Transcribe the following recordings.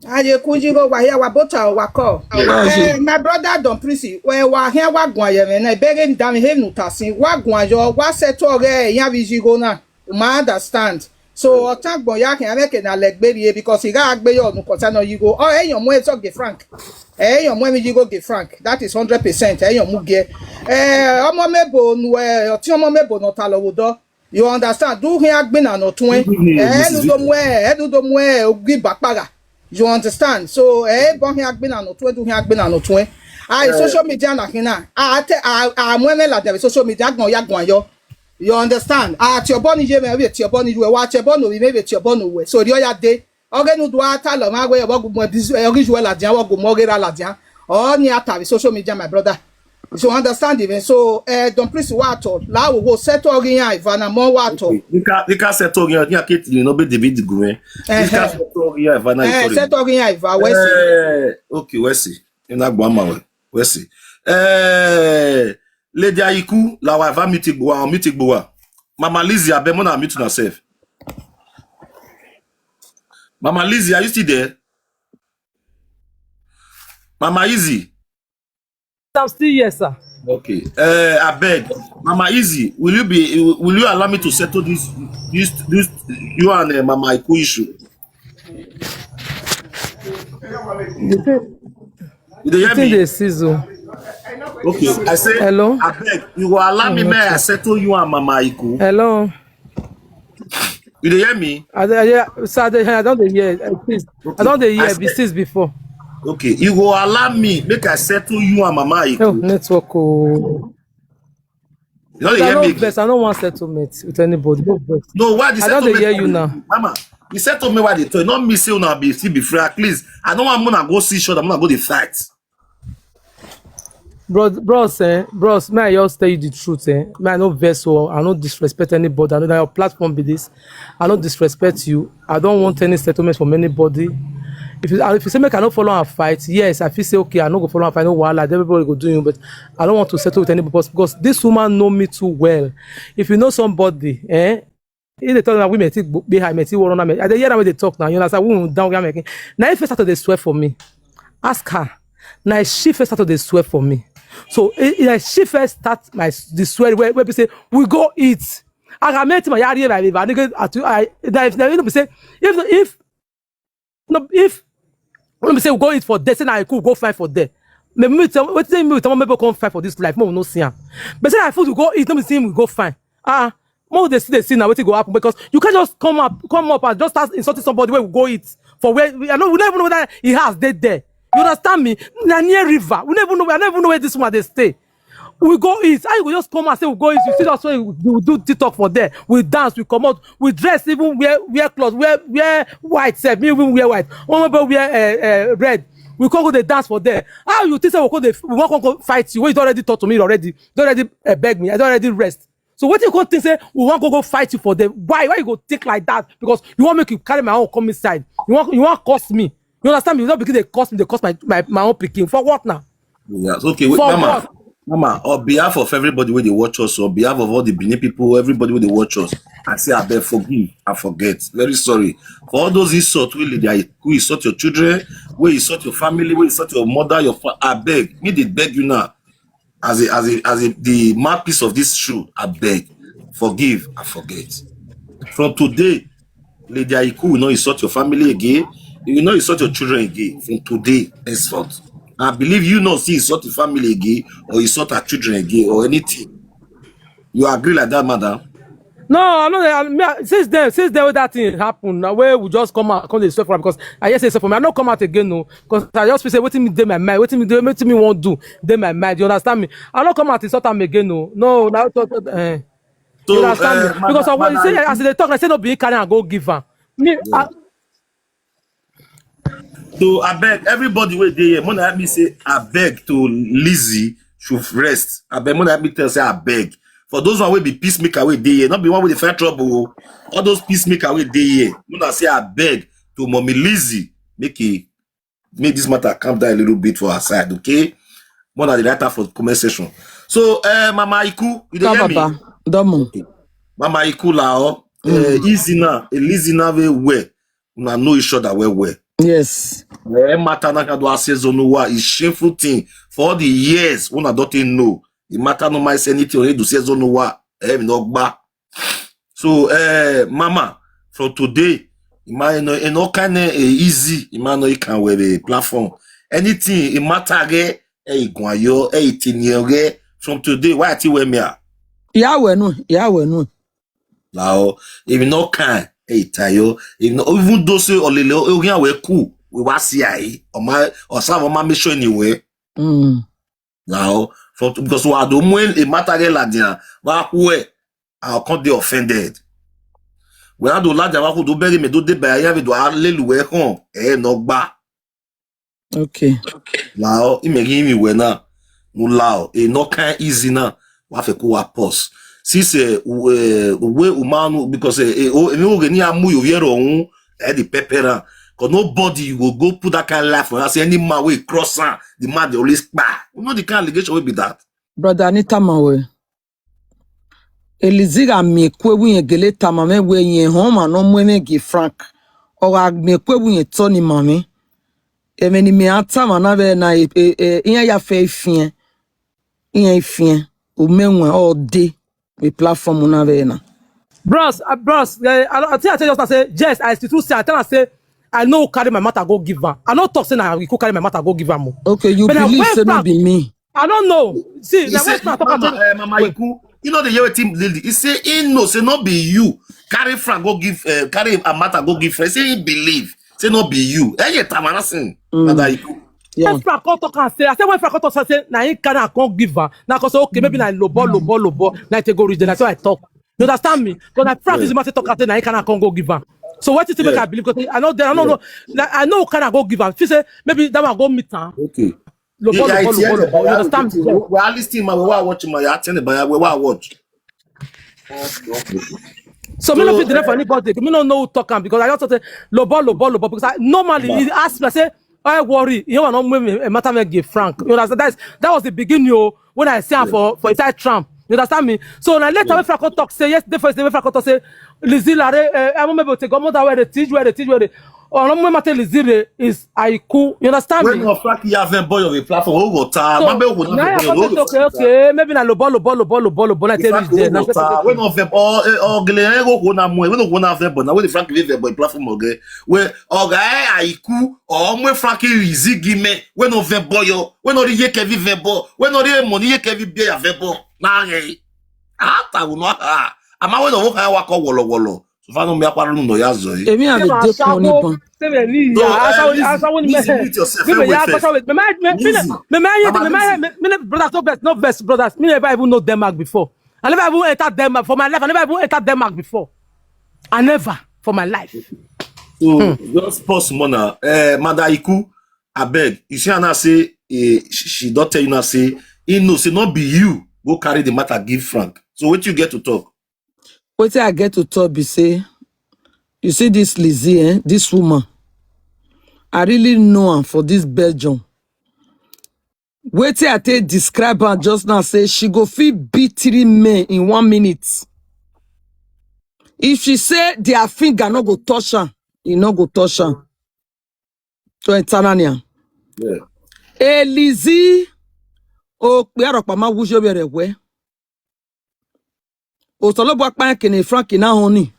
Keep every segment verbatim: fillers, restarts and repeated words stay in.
Aye, kujigo wa here, wa bota, wa call. Eh, my brother Don Prissy, we wa here, wa gwan ye, na bere ndami he nu tasin, wa gwan yo, wa settle ge, ya vijigo na. Ma understand. So, otan gbon ya ke, ame ke na legbe ye, because he ga agbe yo nu kota no yigo. Oh, eh, your mwe so ge frank. Eh, your mwe mi yigo ge frank. That is hundred percent. Eh, your mu ge. Eh, omo mebo nu, eh, oti omo mebo no ta lo wo do. You understand? Do here agbena no tun. Eh, nu do mu, eh, nu do mu, eh, ogi bakpaga. You understand? So, eh, bo here agbena no tun, do here agbena no tun. Ah, social media na hina. Ah, te, ah, ah, mu eme la de social media, gbon ya gbon yo. You understand? Ah, ti obo ni ye me, we ti obo ni we, wa ti obo no, we me, we ti obo no we. So, the other day, oge nu do ata lo ma we, obo gu mo bizu, eh, ogi ju la dia, obo gu mo ge ra la dia. Oh, ni ata we social media, my brother. So understand even so, eh, Don Prissy wa to la wo wo settle ogi yan ivana mo wa to. Nika nika settle ogi yan nika kiti no be David Gume. Nika settle ogi yan ivana. Eh, settle ogi yan iva we si. Eh, okay, we si. Ina gba ma we. We si. Eh, Lady Aiku, la wa va meeting gbo wa, meeting gbo wa. Mama Lizzie, abeg, mona mute una sef. Mama Lizzie, are you still there? Mama Easy. I'm still here, sir. Okay. Uh, I beg, Mama Easy, will you be? Will you allow me to settle this, this, this you and uh, Mama Aiku issue? You dey hear me? Dey sizzle. Okay, I say, hello. I beg, you will allow me, may I settle you and Mama Aiku? Hello. You dey hear me? I dey hear, sir, I dey hear. I don dey hear. Uh, please, okay. I don dey hear. Be since before. Okay, you go allow me make I settle you and Mama Aiku. Oh, network. Oh. You don't hear me. Vex, I don't want settlement with anybody. No vex. No, why the settlement? I don't hear you now. Mama, the settlement why they talk. Not me say una be still be free. At least I don't want una go see shot. I'm gonna go the fight. Bros, bros, eh, bros, may I just tell you the truth, eh? May I no vex or I no disrespect anybody. I know that your platform be this. I no disrespect you. I don't want any settlement from anybody. If you, if you say make I no follow and fight, yes, I feel say okay, I no go follow and fight, no wahala, everybody go do you, but I don't want to settle with anybody because, because this woman know me too well. If you know somebody, eh, if they talk about women, think behind me, think one on me. I dey hear them when they talk now. You understand? We down here making. Now if you start to dey swear for me, ask her. Now she first start to dey swear for me. So eh, eh, she first start my the swear where, where we say we go eat. I can make my yard here by river. Nigga, I, I, if, if, if, no, if, let me say we go eat for there, say na I could go find for there. Maybe me tell, what thing me tell, maybe come find for this life, more no see am. But say I food we go eat, no be see we go find. Ah, more they see, they see now, what go happen? Because you can't just come up, come up and just start insulting somebody where we go eat. For where, we, I know, we never know whether he has dead there. You understand me? Na near river. We never know, I never know where this one they stay. We go east. How you go just come and say we go east? You see that's why we do TikTok for there. We dance, we come out, we dress, even wear wear clothes, wear wear white. Self, me even wear white. One people wear uh, uh, red. We can't go the dance for there. How you think say we go dey we won't go fight you? When you don already talk to me already, you don already uh, beg me, I don already rest. So what you go think say we won't go go fight you for there? Why why you go think like that? Because you want make you carry my own come inside. You want you want cost me. You understand me? You don't begin they cost me. They cost my my, my own picking for what now? Yes, okay, wait, for Mama. What? Mama, on behalf of everybody where they watch us, on behalf of all the Benin people, everybody where they watch us, I say I beg forgive and forget. Very sorry for all those insults. Will they who insult your children, where insult your family, where insult your mother, your fa- I beg. Me they beg you now. As a as a as a the mouthpiece of this show, I beg, forgive and forget. From today, Lady Aiku will not insult your family again. You will not insult your children again from today henceforth. I believe you not see insult your family again or insult her children again or anything. You agree like that, madam? No, I know. I, me, I- since then, since then that thing happened, now where we just come out, come dey swear for am because I hear say swear for me. I no come out again, no, because I just feel say wetin me dey my mind, wetin me dey, wetin me wan do dey my mind. You understand me? I no come out insult am again, no, no. Now, uh, you So, understand me? uh, Because madam, I want madam, say as they talk, I say no be carry and go give am. Me, I, So I beg everybody where they here, Mona help me say I beg to Lizzie should rest. I beg Mona help me tell say I beg. For those one will be peacemaker where they here, not be one with the fair trouble. All those peacemaker where they here, Mona say I beg to Mommy Lizzie make it make this matter calm down a little bit for her side, okay? Mona the writer for the comment section. So, uh, Mama Iku, you dey hear me? Domo. Okay. Mama Iku lao, uh, easy now, easy now very well. Una know each other well well. Yes. Eh, matter na kado ase zono wa is shameful thing for all the years una don take know. The matter no mind say anything only do say zono wa. Eh, mi no gba. So, eh, mama, from today, ima no, e no kind eh, easy. Ima no, you can wear a platform. Anything, e matter ge, e igwayo, e itinye ge. From today, why ati we me a? Ya we no, ya we no. Now, if you no kind, e tayo. If no, even though say olele, o yan we cool. We wa see ai. O ma, o sa o ma make sure anyway. Mm. Now, for, because we are the when a matter ge la dia, wa who I can't be offended. When I do la dia, wa who do bury me do de ba ya we do a lelu we hon. Eh, no gba. Okay. Now, he may give me when now. No lao, e no kind easy now. Wa fe ko wa pause. Since eh, we we umanu because eh, eh, o emi o ni amu yo yero un eh the pepper. Cause nobody you go go put that kind of life for us. Any man we cross am, the man dey always kpa. You know the kind of allegation wey be that. Brother Anita Mawe. Elizira mi kwe wu yen gele tama me we yen hon ma no mwe me gi Frank. Oga mi kwe wu yen to ni mami. Eme ni mi ata ma na be na e e e iyan ya fe ifien. Iyan ifien. O me nwe o de. We platform na be na. Bros, uh, bros, uh, I, I think I tell you just now say yes. I still say I tell her say I no carry my matter go give am. I no talk say na you go carry my matter go give am o. Okay, you But na believe when say no Frank- be me. I don't know. See, He na say, when Frank talk mama, am say eh, mama Iku, you know the year team lady. He say he know say no be you carry Frank go give uh, carry a matter go give friend. Say he believe. Say no be you. Eh, yeah, Tamara sing. Mother Iku. Yeah. When Frank come talk am say, I say when Frank come talk say na him carry am come give am. Na cause say okay maybe na lobo lobo lobo na take go reach there. Na so I talk. You understand me? Because na Frank is matter talk am say na him carry am come go give am. So what you think make Yeah. I believe? Because I know I don't know. Na- I know carry am go give am. She say maybe that one go meet am. Okay. Lobo Yeah, lobo it's here, lobo lobo. You yeah, understand me? we are listening, man. We are watching, man. You attend by we are watch. So me no So, fit deny for eh, anybody. Me no know who talk am because I just say lobo lobo lobo because I normally he ask me say I worry. You know no me a matter me give Frank. You understand? That's that was the beginning o when I see am for for inside tram. You understand me? So na later when Frank come talk say yesterday first day when Frank come talk say Lizzie Lare, eh, I'm maybe take go mother where they teach where they teach where they. Or no matter Lizzie is Aiku. You understand when me? No Frank you have a boy of a platform, oh, go ta, So, man, be go now na you boy, come oh, say go okay, ta. Okay, maybe na lobo lobo lobo lobo lobo like Frank reach there. oh, Na go ta. When no vem, oh, eh, oh, gele, eh, go go na mo, when no go na vem, but now when the Frank vem, but platform again. When oh guy Aiku, or when Frank is gime, when no vem boy, oh, when no ye kevi vem boy, when no ye money ye kevi be a vem boy. Na hey. Ah, ta wo no ha. Ama when no ha wa ko wolo wolo. So fa no me akwa no ya zo yi. Emi a Say be ma de pon ni asawo, bon. say me ni No, ya, eh, asawo, Lizzie, asawo ni me. Lizzie, mute yourself, Me eh, me wait ya first. asawo me me me me Lizzie, me me Mama me me Lizzie. me me brothers no vex, no vex, brothers. Me never even know Denmark before. I never even enter Denmark for my life. I never even enter Denmark before. I never for my life. So just pause more now. Eh, Mother Iku, I beg. You see, Anna say eh, she, she don't tell you now say he know say not be you go carry the matter give Frank. So what you get to talk? Wetin I get to talk be say, you see this Lizzie, eh, this woman, I really know am for this Belgium. Wetin I take describe am just now say she go fit beat three men in one minute. If she say their finger no go touch am, e no go touch am. To enter na nia. Yeah. Elizi o pe aropa ma wujo bere we. O tolo bo pa ke ni Frank na hon ni.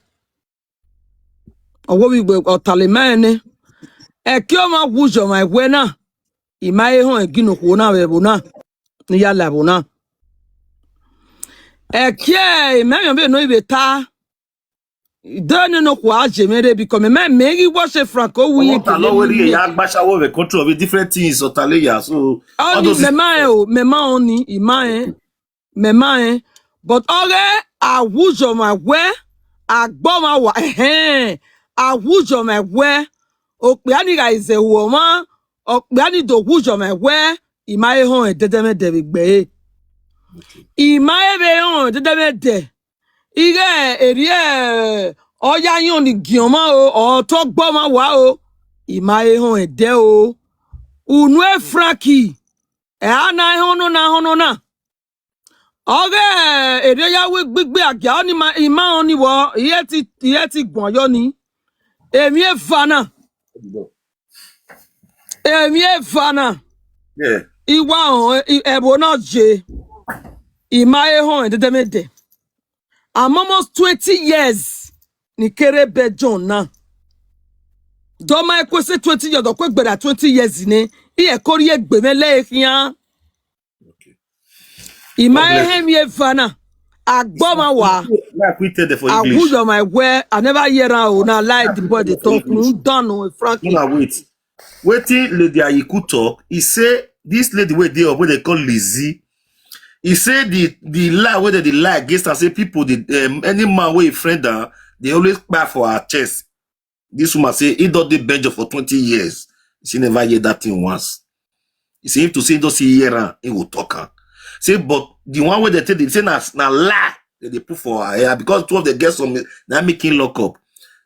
Owo wi gbe otale ma ni. E ki o ma wujo ma we na. I ma e hon e gino ko na we bo na. Ni ya la bo na. E ki e ma yo be no ibe ta. Done no kwa jemere because me me me gi wo se Frank o wi What a low way ya gbasha wo we control with different things or taleya. So all Oni those me ma e o me ma oni i ma e me ma e but ore awujo ma we agbo ma wa eh awujo ma we o pe ani ga ize wo ma o pe ani do wujo ma we i ma e hon e dede me de be gbe e i ma e be hon e dede me de ire eri e oya yan ni gioma o o to gbo ma wa o i ma e hon e de o unu e Frankie e ana e hon no na hon no na ore eri oya we gbigbe agia oni ma i ma oni wo iye ti iye ti gbon yo ni emi e fa na. Emi efana. Yeah. Iwa on ebo na je. Ima ehon dedemede. I'm almost twenty years. Ni kere be John na. Doma ekwese twenty years, dokwe gbera twenty years ni. Iye kori egbe me le ehia. Okay. Ima God bless you. Ehem ye fana. Agboma wa. Like we tell them for English. Aguyo my where. I never hear her. Na lie the boy they talk. English. Don't know, Frankie. Una wait. Wetin Lady Ayiku talk, he say this lady wey dey up, wey they call Lizzie, he say the, the lie wey they dey lie against her, say people, dey, um, any man wey friend her, they always kpai for her chest. This woman say he don dey benjo for twenty years. She never hear that thing once. He say if to say he don see hear am, he go talk am. Say, but the one wey they take, they say na, na lie that they put for her hair because two of the girls from na make him lock up.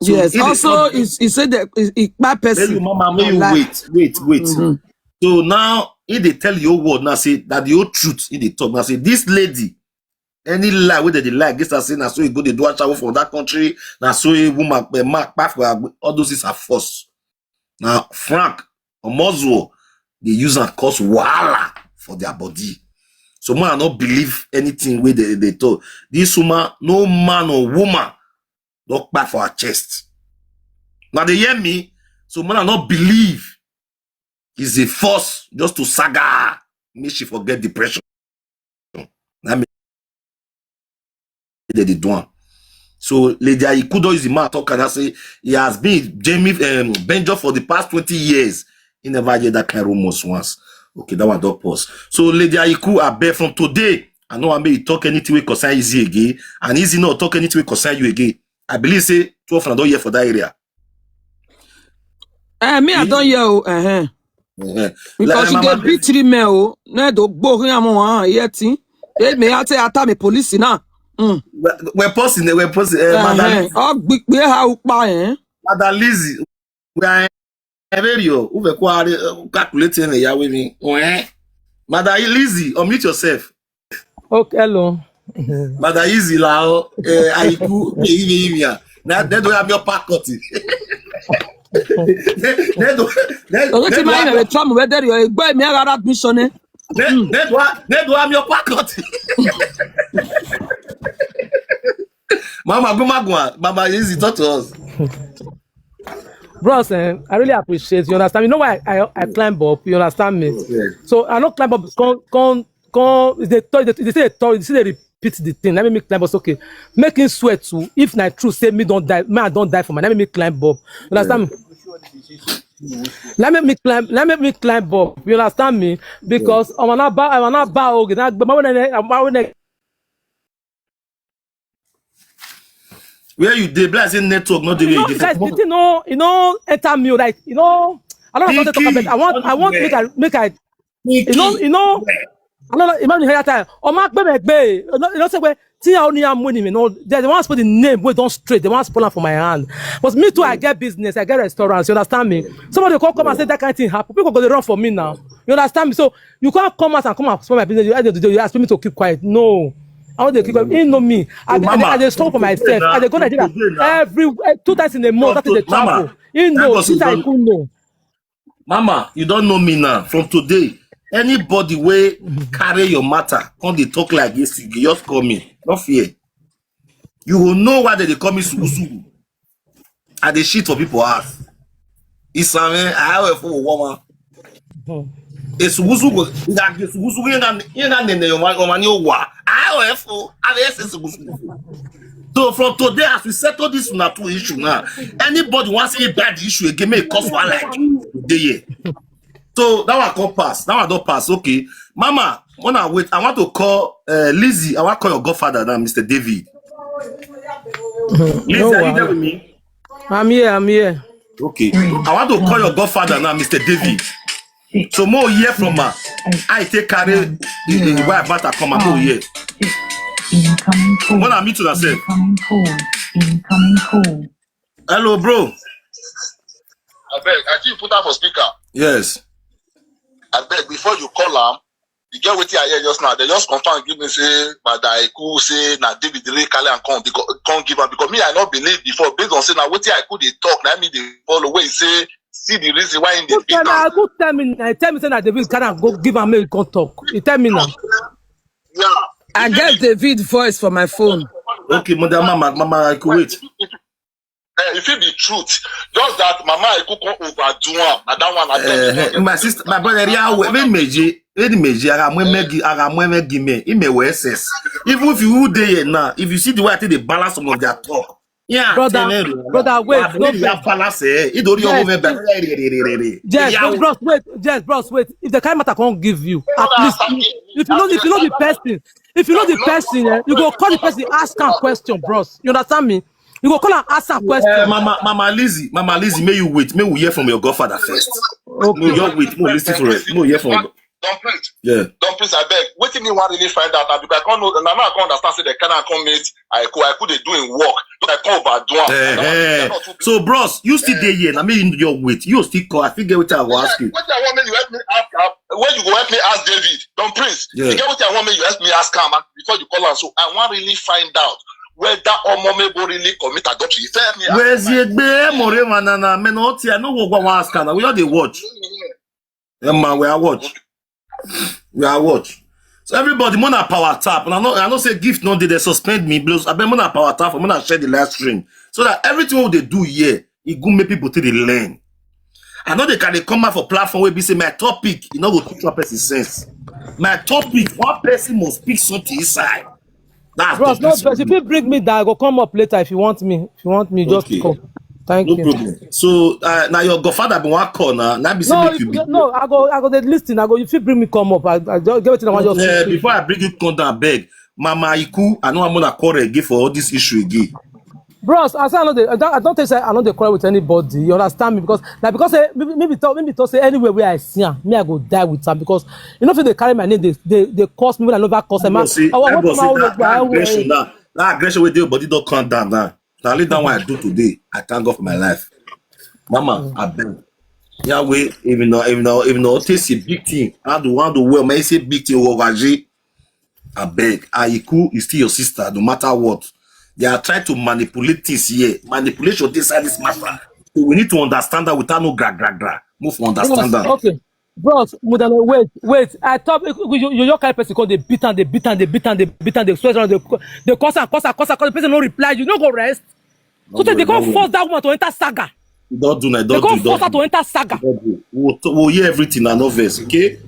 So yes, he dey also talk, he, he said that he, he kpai person. Mary, mama, may you wait, wait, wait. Mm-hmm. So now he dey tell the whole world now say that the whole truth he dey talk. Now say this lady, any lie wey they dey lie against her, say na so he go dey do ashawo for that country, na so a woman, a man kpai for her, all those things are false. Now Frank Omozuo, they use and cause wahala for their body. So man, I not believe anything wey they, they talk. This woman, no man or woman don kpai for her chest. Now they hear me, so man, I not believe is a force just to saga her, make she forget depression. That mean they dey do am. So Lady Ayiku don use the man talk and say he has been Jamie, um, benjo for the past twenty years. He never hear that kind rumors once. Okay, that one don pause. So Lady Ayiku, I beg from today, I know I may talk anything wey concern Easy again, and Easy not talk anything wey concern you again. I believe say twelve and I don hear for that area. Eh, me, I don hear o, eh, eh. Because like, you dey beat three men o, na do gbogbo hin amo wan yet. Eh, me I say ata me police na. Mm. We're posting, we're posting, eh, Madam. Eh, o gbigbe ha upa, eh. Madam Lizzie, we are in radio. Who we quite calculating the Yahweh me? Eh? Madam Lizzie, unmute yourself. Okay, hello. Madam Easy la o, eh, Ayiku, eh, ime, ime ya. Na, they don't have your pack cut. They, they don't, they, Oge they ti don't ma have ime your, wetwa mu whether you are a boy, me I got admission, eh? They, they don't have, they don't have your pack cut. Mama, go, ma, go, Mama Easy, talk to us. Bros, eh, I really appreciate, you understand? You know why I, I climb up, you understand me? Yeah. So I don't climb up, come, come, come, they, talk, they, they say they talk, they say they repeat the thing. Let me climb up, okay. Make him swear to, if na true, say me don't die, me I don't die for my, let me climb up. You understand me? Let me climb, let me climb up. You understand me? Because I wanna bow, I wanna bow, okay. Now, but my, my, my, Where you dey? Be like say network no dey where you dey. Guys, the thing no, you know, enter me like, you know, I don't know what to talk about. I want, I want make I, make I, you know, you know, I don't know, imagine here time. Oh my, baby, baby. You know, you know, say where, see how near money, you know, they want to put the name, we don't straight, they want to spoil am for my hand. But me too, I get business, I get restaurants, you understand me? Somebody come, come and say that kind of thing happen. People go dey run for me now. You understand me? So you can't come out and come and spoil my business. You, you, you ask me to keep quiet. No. I want to keep quiet. You know me. I, I, I, I dey struggle for myself. I dey go Nigeria every, eh, two times in a month. That is the travel. You know, since I could know. Mama, you don't know me now. From today, anybody wey carry your matter, come dey talk like this, you just call me. No fear. You will know why they dey call me Sugusugu. I dey shit for people house. It's a man, I have a full woman. Esugusugu, nga esugusugu, nga, nga nene, yo, ma, yo, ma, ni owa. I have a full, I have a Sugusugu. So from today, as we settle this una two issue now, anybody wants to buy the issue again, may cause one like today. So that one come pass. That one don't pass. Okay. Mama, when I wait, I want to call, uh, Lizzie. I want to call your godfather now, Mister David. Lizzie, are you there with me? I'm here, I'm here. Okay. I want to call your godfather now, Mister David. So more hear from her. I take carry the, the wife matter come and more hear. Incoming call. When I meet you, I say, incoming call. Incoming call. Hello, bro. I beg, I think you put that for speaker. Yes. I beg, before you call am, you get wetin I hear just now. They just confirm give me say, but I could say na David Ray carry and come because come give am because me I not believe before based on say na wetin I could dey talk na me dey follow wey say see the reason why he dey Who beat tell am. Who tell me now? Tell me say na David carry am go give am make he come talk. He tell me now. I get David voice for my phone. Okay, Mother Mama, Mama, I could wait. Eh, if it be truth, just that Mama Iku come overdo am. Na that one I tell you. Uh, my sister, my brother, yeah, wait, wait, meji, wait, meji, I got more Maggie, I got more Maggie, me, in me, where says, even if you would there now, if you see the way I think they balance some of their talk, yeah, Brother, tell them, brother, wait, I no believe you fair. Have balance, eh? It don't Yes, over yes, yes, bros, wait, yes, bros, wait. If the kind matter can't give you, at least if you know, if you know the person, if you know the person, eh, you go call the person, ask am question, bros. You understand me? You go call and ask am question. Uh, Mama, Mama Lizzie, Mama Lizzie, may you wait. May we hear from your godfather first. Okay. May you wait. May we listen for it. May we hear from. Don't please. Yeah. Don't please, I beg. Wetin me wan really find out, and because I can't know, now I can't understand say they can't come meet. I could, I could they doing work. So I can't overdo am. Eh, eh. So, bros, you still there here. I mean, your wait. You still call. I think get what I will ask you. What I want me, you help me ask am. When you go help me ask David, don't please. Yeah. You get what I want me, you help me ask am before you call am. So I want really find out whether Omomebo really commit adultery. You help me ask Where's am. the egbe? More manana. Men not here. No go go ask am. We all dey watch. Yeah, man, we are watch. We are watch. So everybody, mona power tap. And I know, I know say gift no dey they suspend me. Blows. I bet mona power tap. Mona share the live stream so that everything we dey do here, it go make people to the learn. I know they can dey come out for platform where be say my topic, you know, go teach one person sense. My topic, one person must speak something inside. That's Bros, the no, person. but if you bring me down, I go come up later if you want me. If you want me, just Okay. come. Thank No you. Problem. So uh, now your godfather be one call now. Now be say No, make you no, no, I go, I go dey listen. I go, if you bring me come up, I, I just get wetin I want just. Uh, before I bring you come down, beg. Mama Iku, I know I'm gonna call again for all this issue again. Bros, I say I no dey, I don't, I don't think say I no dey quarrel with anybody. You understand me? Because na because say maybe maybe talk maybe talk say anywhere where I see am, me I go die with am because you know if they carry my name, they they, they curse me when I never curse them. But see, I want but see, my own that, that aggression now, that aggression with your body don't calm down now. Now, leave that one I do today. I thank God for my life. Mama, I beg. Yahweh, even though, even though, even though, this is a big thing. I do want to well, man, it's a big thing. Ogaji. I beg. Aiku is still your sister, no matter what. They are trying to manipulate things here. Manipulation this side is matter. So we need to understand that without no gra gra gra. Move to understand Bros, that. Okay. Bros, Mudalo, wait, wait. I thought you you you your kind person call they beat and they beat and they beat and they beat and they swear and they they curse and curse and curse and curse. The person no reply. You no go rest. So they can't force that woman to enter saga. Don't do that. They Don't can't do. Force her Don't to do. Enter saga. Don't do. We'll, we'll hear everything and no verse, okay?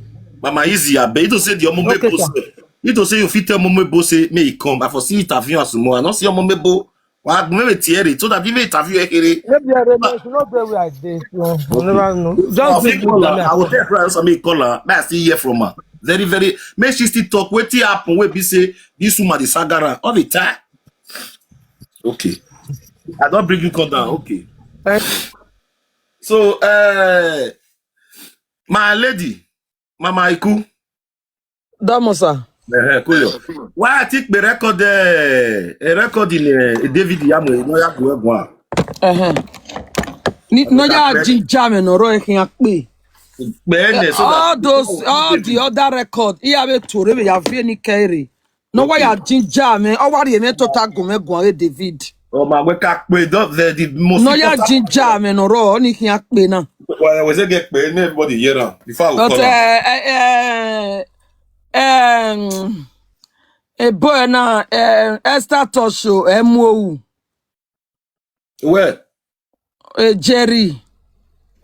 Mama Easy, I bet you don't say the Omomebo Okay, sir. Say. You don't say you fit tell Momebo say may he come. I for see interview as more. I don't see Omomebo. Well, maybe Thierry, so that even interview here. Maybe I don't know. It's not the way I did. So I never know. I Just will give me call her. the I will tell her something call her. May I still hear from her. Very, very. May she still talk. Wait till happen. Wait, be say this woman is Sagara all the time. Okay. I don't bring you come down. Okay. Thank So, uh, my lady, Mama Iku, Damosa. eh, Koyo. Why I think the record, uh, a record in uh, David Yamo, no ya go go. Uh-huh. Ni no ya ginger me no ro ekin akpe. But anyway, so All that those, all the other record, he have a to re ya ve ni kere. No why ya ginger me. O wa ri me to ta gun me gun re David. Oh my, we can pay the the, the most. No ya Important- ginger me no ro ni kin akpe na. Well, I was get pay everybody here now. Before I will But call her. eh eh eh um, a boy na eh, Esther Tosho M O U. Well, Eh, Jerry.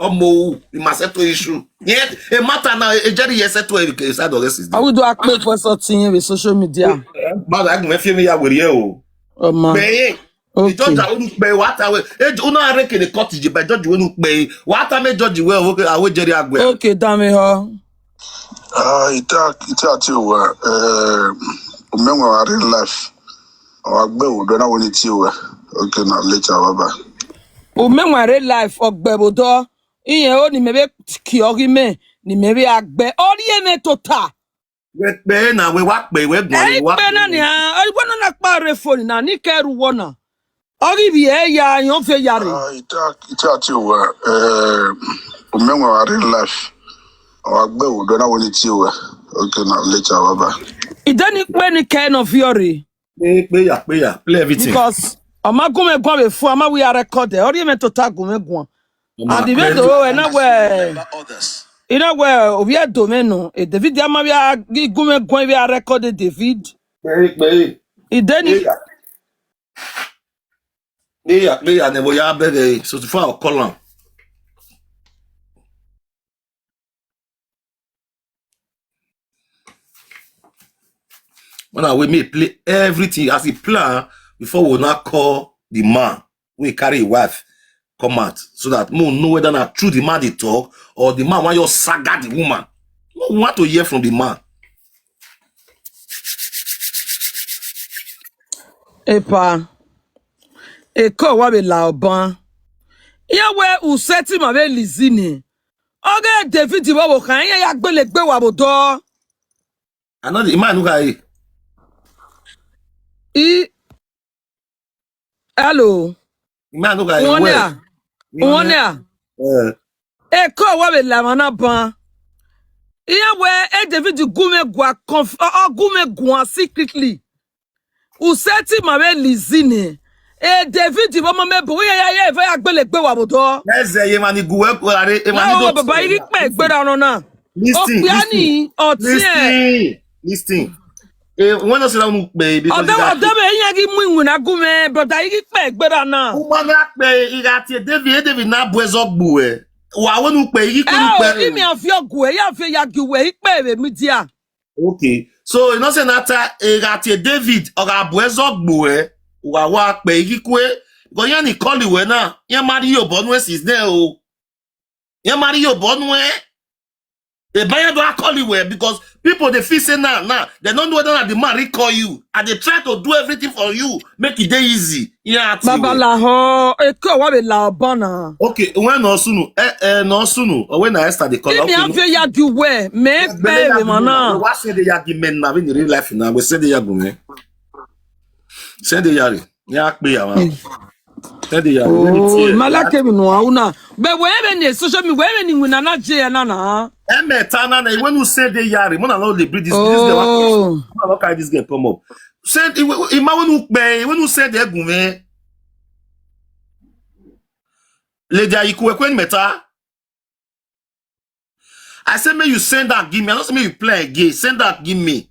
Omo, you must settle issue. Yeah, a matter now. A Jerry, yes, settle every case. I don't guess is I will do a quick for something with social media. But I can feel me. I will hear. Oh, Oh man. Bẹ́ẹ̀. Okay. Ìjọ́jà olùpẹ̀ wà á tàwé. Ẹ jọ náà rẹ̀ kéde kọ́ọ̀tù jìbẹ̀ jọ́jì wẹ́nu pẹ̀ wà á tà mí jọ́jì wẹ́ òkè àwọn jẹ́rìí àgbẹ̀. Okay, dame ho. Ah, ita ita ti wa eh umenwa wa real life. Wa gbe wo do na wo ni ti wa. Okay, na later, bye bye. O me wa real life ogbe bodo. Iye o ni mebe ki ogi me ni mebe agbe. Ori e me tota. Wẹ́ pẹ́ náà wẹ́ wá pẹ́ wẹ́ gbọ́n Ai wẹ́ wá. pe na ni ha. Ai wona na pa re phone na ni keru wona. Ori bi e ya yan fe ya re. Ah, ita ita ti wa eh umenwa wa real life. Wa gbe wo do na wo ni ti wa. Okay, na later, bye bye. Ideni pe ni ke no fiore. Pé pé yà pé yà play everything. Because ama gume gwa be fu ama we are record. Ori e me tota gume gwa. And the way though, and now where, you know where, we are doing no. Eh, David Yama, we are going to record David. Pay, pay. He then he, Yeah, yeah, yeah, never ya beg. So to far call on. When I will me play everything as he plan before we not call the man. We carry his wife come out so that more know whether not true the man they talk or the man want your saga the woman. We want to hear from the man. Epa. Eko wa be la oban. Ya we useti ma be lizini. Oge David wa wo kan ya ya gbele gbe wa bo do. I know the man who got it. I Hello. The man who got it. One well. There. One there. Uh, Eko wa be la mana ban. Iya we e David gume gwa conf o gume gwa secretly. Useti ma be lizini. E David bo mo me bo ya ya ya ve agbele gbe wa bodo. Eze ye mani guwe ko are e mani Na do o baba iri pe gbe da no na. Listen, Opiani listen, otie. Listen, listen. Eh, when I say that, baby, because Ọdọ you got ọdọ be yen gi mu iwin na gume, but I gi pe gbe da na. Woman na pe iga ti David, David na buezo gbu e. Wa wonu pe igi ko Ẹ ni o, pe. Imi afio gu ẹ, ya afio ya gi wẹ, ipe rẹ mi dia. Okay. So, you know say na ta iga ti David, ọga buezo gbu e. Wa wa pe igi kwe. Go yan ni call we na. Yan marry your bonwe sis ne o. Yan marry your bonwe. The buyer don't call you well because people they feel say now, now they don't know whether the man really call you and they try to do everything for you, make it day easy. Yeah, Baba la ho, e ko wa be la bana. Okay, when no sunu, eh, eh, no sunu, or when I start the call, Imi okay, no. Afio ya gi wẹ, me pe we mana. What say the argument now in the real life now? We say the argument. Say the yari. Ya pe ya wa. Say the yari. Oh, malake mi no auna. Be we be ni social media, we be ni wina na je na na. Eme ta na na when you say the yari, mo na no dey breathe this this girl. Oh. Mo na no carry this girl come up. Say ima when you pe, when you say the gun me. Lady Ayiku ekwen meta. I say make you send that give me. I don't say make you play again. Send that give me.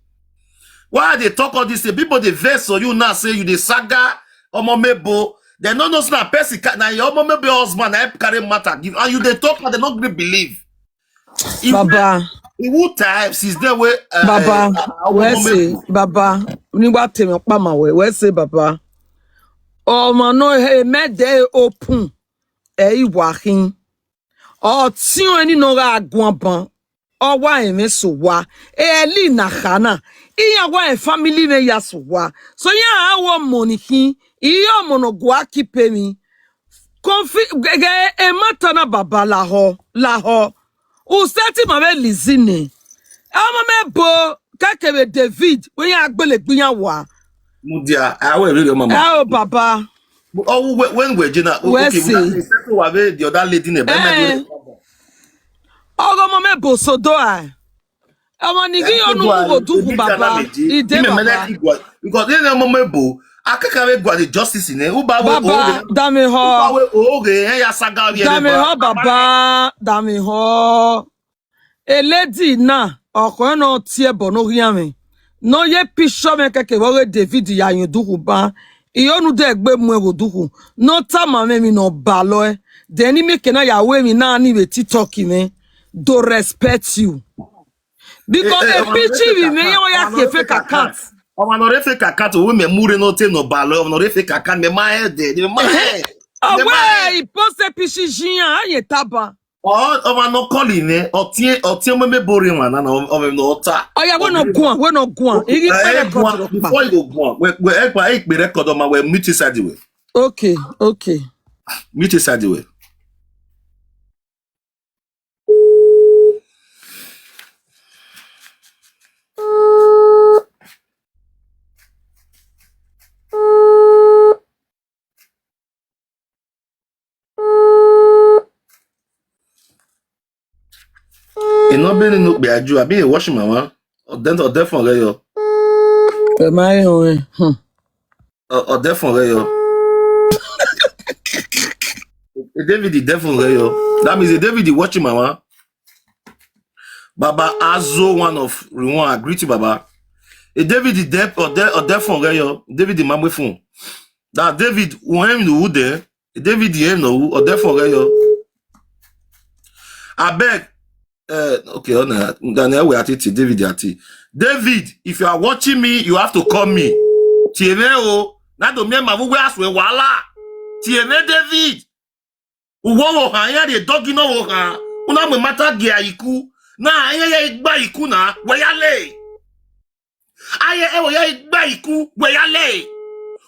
Why they talk all this thing? People they vex for you now say you the saga omo mebo. They no know say na person ca- na your omo mebo husband na help carry matter give and you they talk and they not really believe. If Baba. If who types is there way uh, Baba, uh, uh, where omo say mebo. Baba, ni wa temi pa ma we, where say Baba. Oh man, no, hey, me dey open. Hey, wahin. Ọtiọni no gha guan ban. Ọ wa ẹmwẹ so wa. Eli na khana. Iyan wa e family mẹ ya so wa. So ya a wo mọ ni khin. Iye ọmọ nọ gua ki pe mi. Confi gẹgẹ ẹ ma ta na baba lahọ. Lahọ. Useti ma vẹ lizine. Ẹ ọmọ mẹ bo kẹkẹ vbe David. Wẹ ya gbele gbiyan wa. Mudia, I will read your mama. Ẹ o baba. Oh, when, when we're Jenna, oh, Where okay, we say? Got the second one, the other lady name. Eh. Ọgọ mọ mẹ bo sodo a. Ẹ wọn ni kí ọnu wo dùkú bàbá. Ìdè bàbá. Because then ọmọ mẹ bo. Akẹ́kọ̀ọ́ gba the justice ni. Ó bá wẹ Bàbá oge. Dami Ó bá họ. Wẹ oge. Ẹ ya saga orí ẹ Dami bá. Họ bàbá. Dami họ. A lady na ọkọ na tie bo no hiame. No ye pisho me keke wo David ya yin dùkú bá. Iyonu de gbe mu e wo dùkú. No ta ma me mi no ba lo e. Then mi kena ya we mi na ni we TikTok me. Do respect you. Because Eh, eh, a ọmọ náà picture fẹ́ we me kàkà, yo ya ọmọ ke náà fẹ́ fake kàkà. Account. Ọmọ náà fẹ́ kàkà tó wí mẹ́ múre náà tẹ̀ náà bá lọ, ọmọ náà fẹ́ kàkà mẹ́ máa ẹ̀ dẹ̀, mẹ́ máa ẹ̀. Ọwọ́ ẹ̀ ìpọ́sẹ̀ picture jiyàn, á yẹ tábà. Ọ- Ọmọ náà kọ́lì ni, ọtí ọtí ọmọ mi borí wọn náà, ọmọ mi náà ta. Ọ̀yà wọ́n náà gùn, wọ́n náà gùn. Igi Eh, pẹ̀lẹ́ eh, kọ́ guan, tó pa. Before you go guan, we we ẹ gba ẹ pè record ọmọ we mute side we. Okay, okay. Mute side we. Ino beni no gbe aju abi e wash mama. Oden oden fun re yo. Ẹ máa ń yan ẹ. Hmm. Oden fun re yo. David the devil there, yo. That means the David the watching mama. Baba Azo, one of Rwanda. I greet you, Baba. A David the deaf or deaf or deaf on yo. David the mamwe phone. That David who him no there. David the him no or deaf on yo. I beg. Uh, okay, on Daniel we ati David ati. David, if you are watching me, you have to call me. Tiene o. Na do me ma we ask we wala. Tiene David. Uwo wo ha ya de dogi no wo ha. Una me mata ge aiku. Na aya ya igba iku na we ya le. Aya e wo ya igba iku we ya le.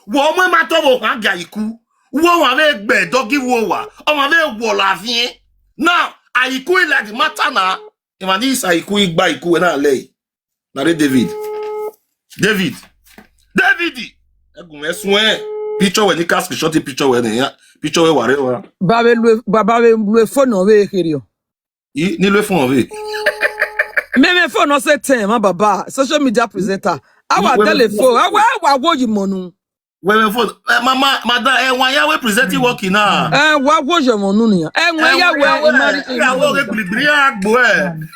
Wo me mata wo ha ge aiku. Wo wa me gbe dogi wo wa. O ma me wo la vie. Now, aiku ila di mata na. Imani is aiku igba iku we na le. Na re David. David. David. Egun me sun e. Picture we ni cast shot picture we ni ya. Picture we ware wa. Baba we lu baba we lu phone no we kiri o. I ni le phone we. Me me phone no say ten, my baba. Social media presenter. Awa telephone. Awa awa wo yi monu. Well, phone. Eh, mama, madam, eh, one year we presenting working now. Eh, wa wo je mo nu niyan. Eh, one year we imari. Eh, wo re gbirigbiri agbo e.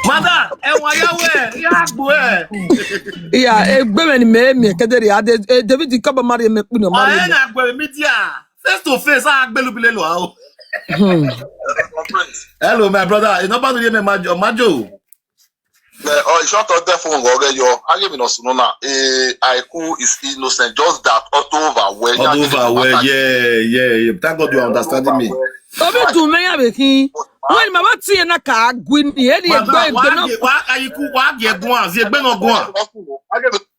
Madam, eh, one year we ya agbo e. Yeah, e gbe me ni me mi kedere ade David ko ba mari me pinu mari. Eh, na agbo media. Face to face, a gbelu bile lo a o. Hello, my brother. You know about the name Majo? Majo. Eh, oh, short of death phone go get yo. I give me no sunu na. Eh, Aiku is innocent. Just that Auto over where. Auto over where? Yeah, yeah, yeah. Thank God you are understanding me. Obi tu me ya be kin. When mama tie na ka gwi ni e ni e gbe gbe na. Wa Aiku wa ge gun an, ze gbe no gun an.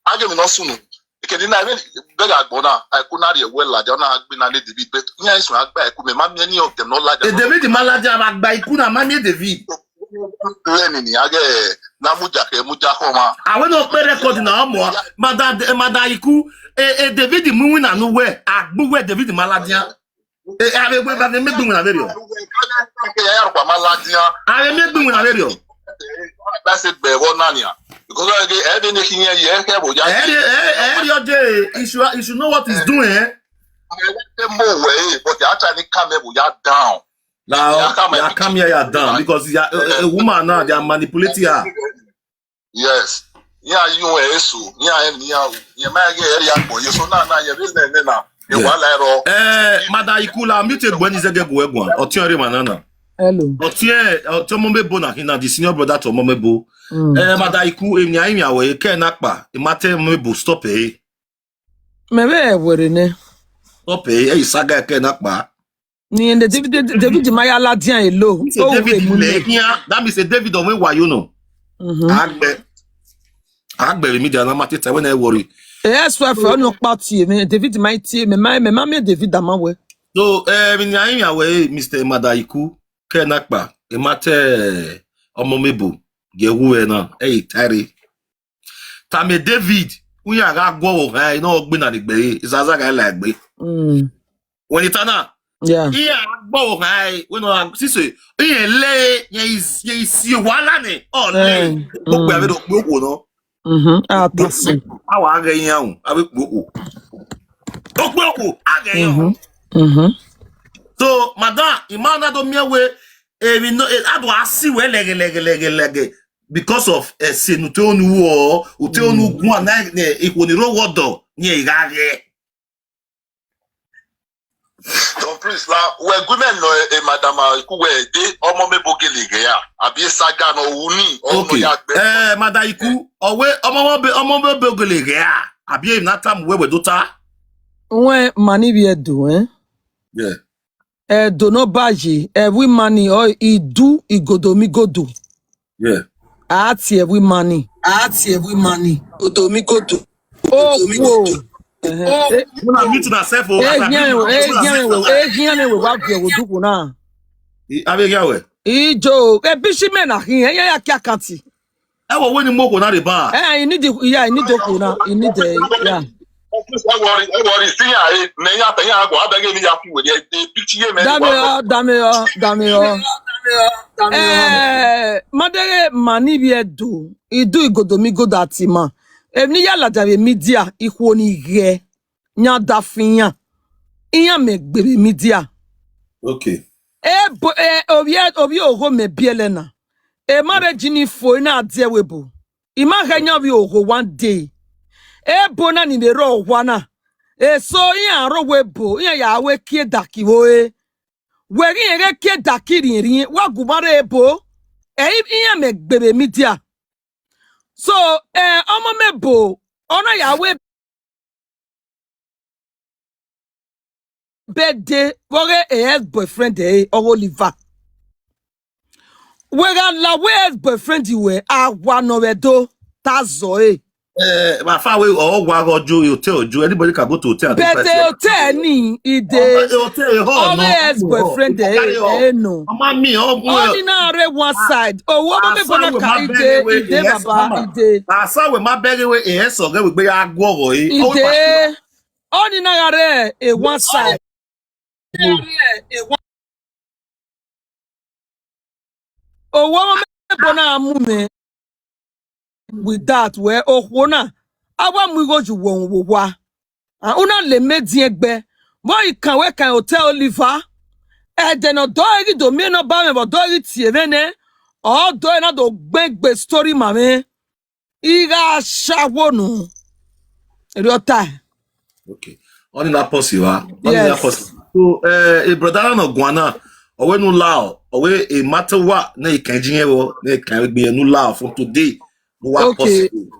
I give me no sunu. Ekedi na even beg agbona, I could not hear well like they not be na lady bit, but yeah, so I could me mammy any of them not like. E David Malaja agba iku na mammy David. Learning, I get na muja ke muja koma. I will not play record na mo. Madam, madam iku. E, e David mu na no we. Agbu we David Malaja. E, I will make me do na very. Ya kwa Malaja. I will make me na very. That's it, be one nanya. Because I get every nick in here, yeah, yeah, but yeah. Every, every, every other day, you should, you should know what he's doing, eh? Mo way, but they actually come here, we are down. Now, you come here, you are down because you are a, a woman now, they are manipulating her. Yes. Yeah, you were so. Yeah, yeah, yeah, my area, boy. So now, now, you business now. Eh, Madam Ikula, mute egbo ni zege go egbo. Otiere manana. Hello. Otie, otie mo be bona hina, the senior brother to mo be bo. Eh, Madam Iku, emi ayi mi awe ke na pa. E mate mo be bo stop eh. Me be were ne. Stop eh, e saga ke na pa. Ni ende David David Maya la dia elo. Oh, David le hia. That means David on we wa you know. Agbe. Agbe mi dia na mate ta we na worry. Yes, we for no pa tie me David my tie me my me ma me David ama we. So, eh, mi na yin awe Mister Madaiku ke na pa. E mate omo mebo. Ge wu e na. E tare. Tame David, unya ga gwo wo ha ino gbe na de gbe. Izaza ga la gbe. Mm. When it na yeah. Iya gbo ha we no sise. Iye le ye is ye is ye wala ne. Oh le. Mo pe ave do pe owo no. Mhm. Ah, tasi. Awa age yan o, ave pe owo. O pe owo age yan. Mhm. So, madam, imana do mi we e mi no e adu asi we lege lege lege lege because of e se nu te onu o, o te onu gun ana ne e ko ni ro wodo ni e ga ge. Don Prince la we agreement no e madam Iku we de omo me bogele ge ya abi e saga no wu ni omo ya gbe. Eh, madam Iku, owe omo mo be omo mo bogele ge ya abi e na tam we we do ta. When money be do eh. Yeah. Eh, do no baji every money or e do e godo mi godo. Yeah. Ati every money. Ati every money. Godo mi godo. Oh, whoa. Una mute na self o. Eh, yeah, eh, yeah, eh, yeah, eh, wa bi e wo du ko na. Abi ya we. Ijo, e bishi me na hin, e ya ya ki akanti. E wo we ni mo ko na re ba. Eh, I need the, yeah, I need the ko na, I need the, yeah. Don't worry, don't worry. See ya, eh, me ya, ya go abeg me ya fi we e bishi me. Dame o, dame o, dame o. Eh, madere mani bi e do. I do igodo mi go that man. Emi ya la da be media, ikwo ni ge. Nya da finya. Iya me gbe be media. Okay. Ebo e obi e- obi oho me biele na. E marriage ni fo na ade we bo. I ma ga nya bi oho one day. Ebo na ni de ro wa na. E so i an ro we bo, i an ya we kie daki wo e. We ri e kie daki ri ri wa gu mare ebo. E i an me gbe be media. So eh omo me bo, ona ya we birthday wo ge e ex boyfriend e o Oliver. We ga la we ex boyfriend we a wa no we do ta zo e. Eh, my far away or wa go Joe, hotel Joe. Anybody can go to hotel. But the hotel ni ide. Hotel ho All no. the ex boyfriend e e no. Mama mi o Only na re one side. Oh, what me bona ka ide ide baba ide. Asa we ma bere we e so ge we gbe ya gwo go e. Ide. Only na re e one side. Owo me bona amu me. With that we okwo na. Awa mu igo ju wo wo wa. Ah, una le me di egbe. Mo i kan we kan hotel Oliver. E de no do egi do mi no ba me bo do egi ti eve ne. O do e na do gbegbe story ma me. Iga shawo nu. Eri ota. Okay. Only na possible. Only na Yes. Possible. So, uh, a brother no guana. Owe no lao. Owe a matter what. Ne kan jinye wo. Ne kan be no lao from today. No wa Okay. Possible.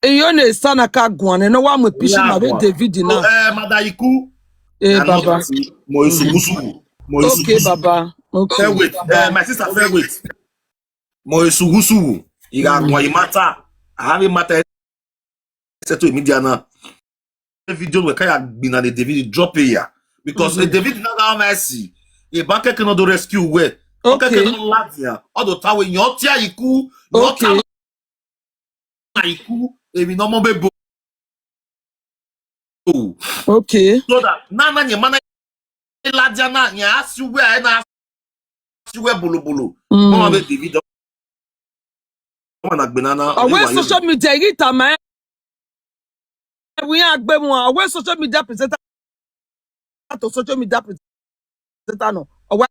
Iyo ne sana ka gwane no wa mu pishi ma be David So, na. Uh, Mother Iku. Eh I'm not baba. Mo isugusugu. Mo Okay isugusugu. baba. Okay. Fair wait. Uh, my sister, fair wait. Mo isugusugu. You got one matter. I have a matter. Settle media now. The video we kaya gbina the David drop here because the David now how I see. A bank can do rescue where. Okay, Okay. Can do ladia. All the time when your tia iku. Your Okay. Time iku. If you no more be bo. Okay. So that na na nyemana ladia na nya asiwe na asiwe bulubulu. Mama be Mm. David. Mama na gbina na. Awe social media igi ta ma. We are gbe mo. Awe social media presenter to social media presenter no. Awe.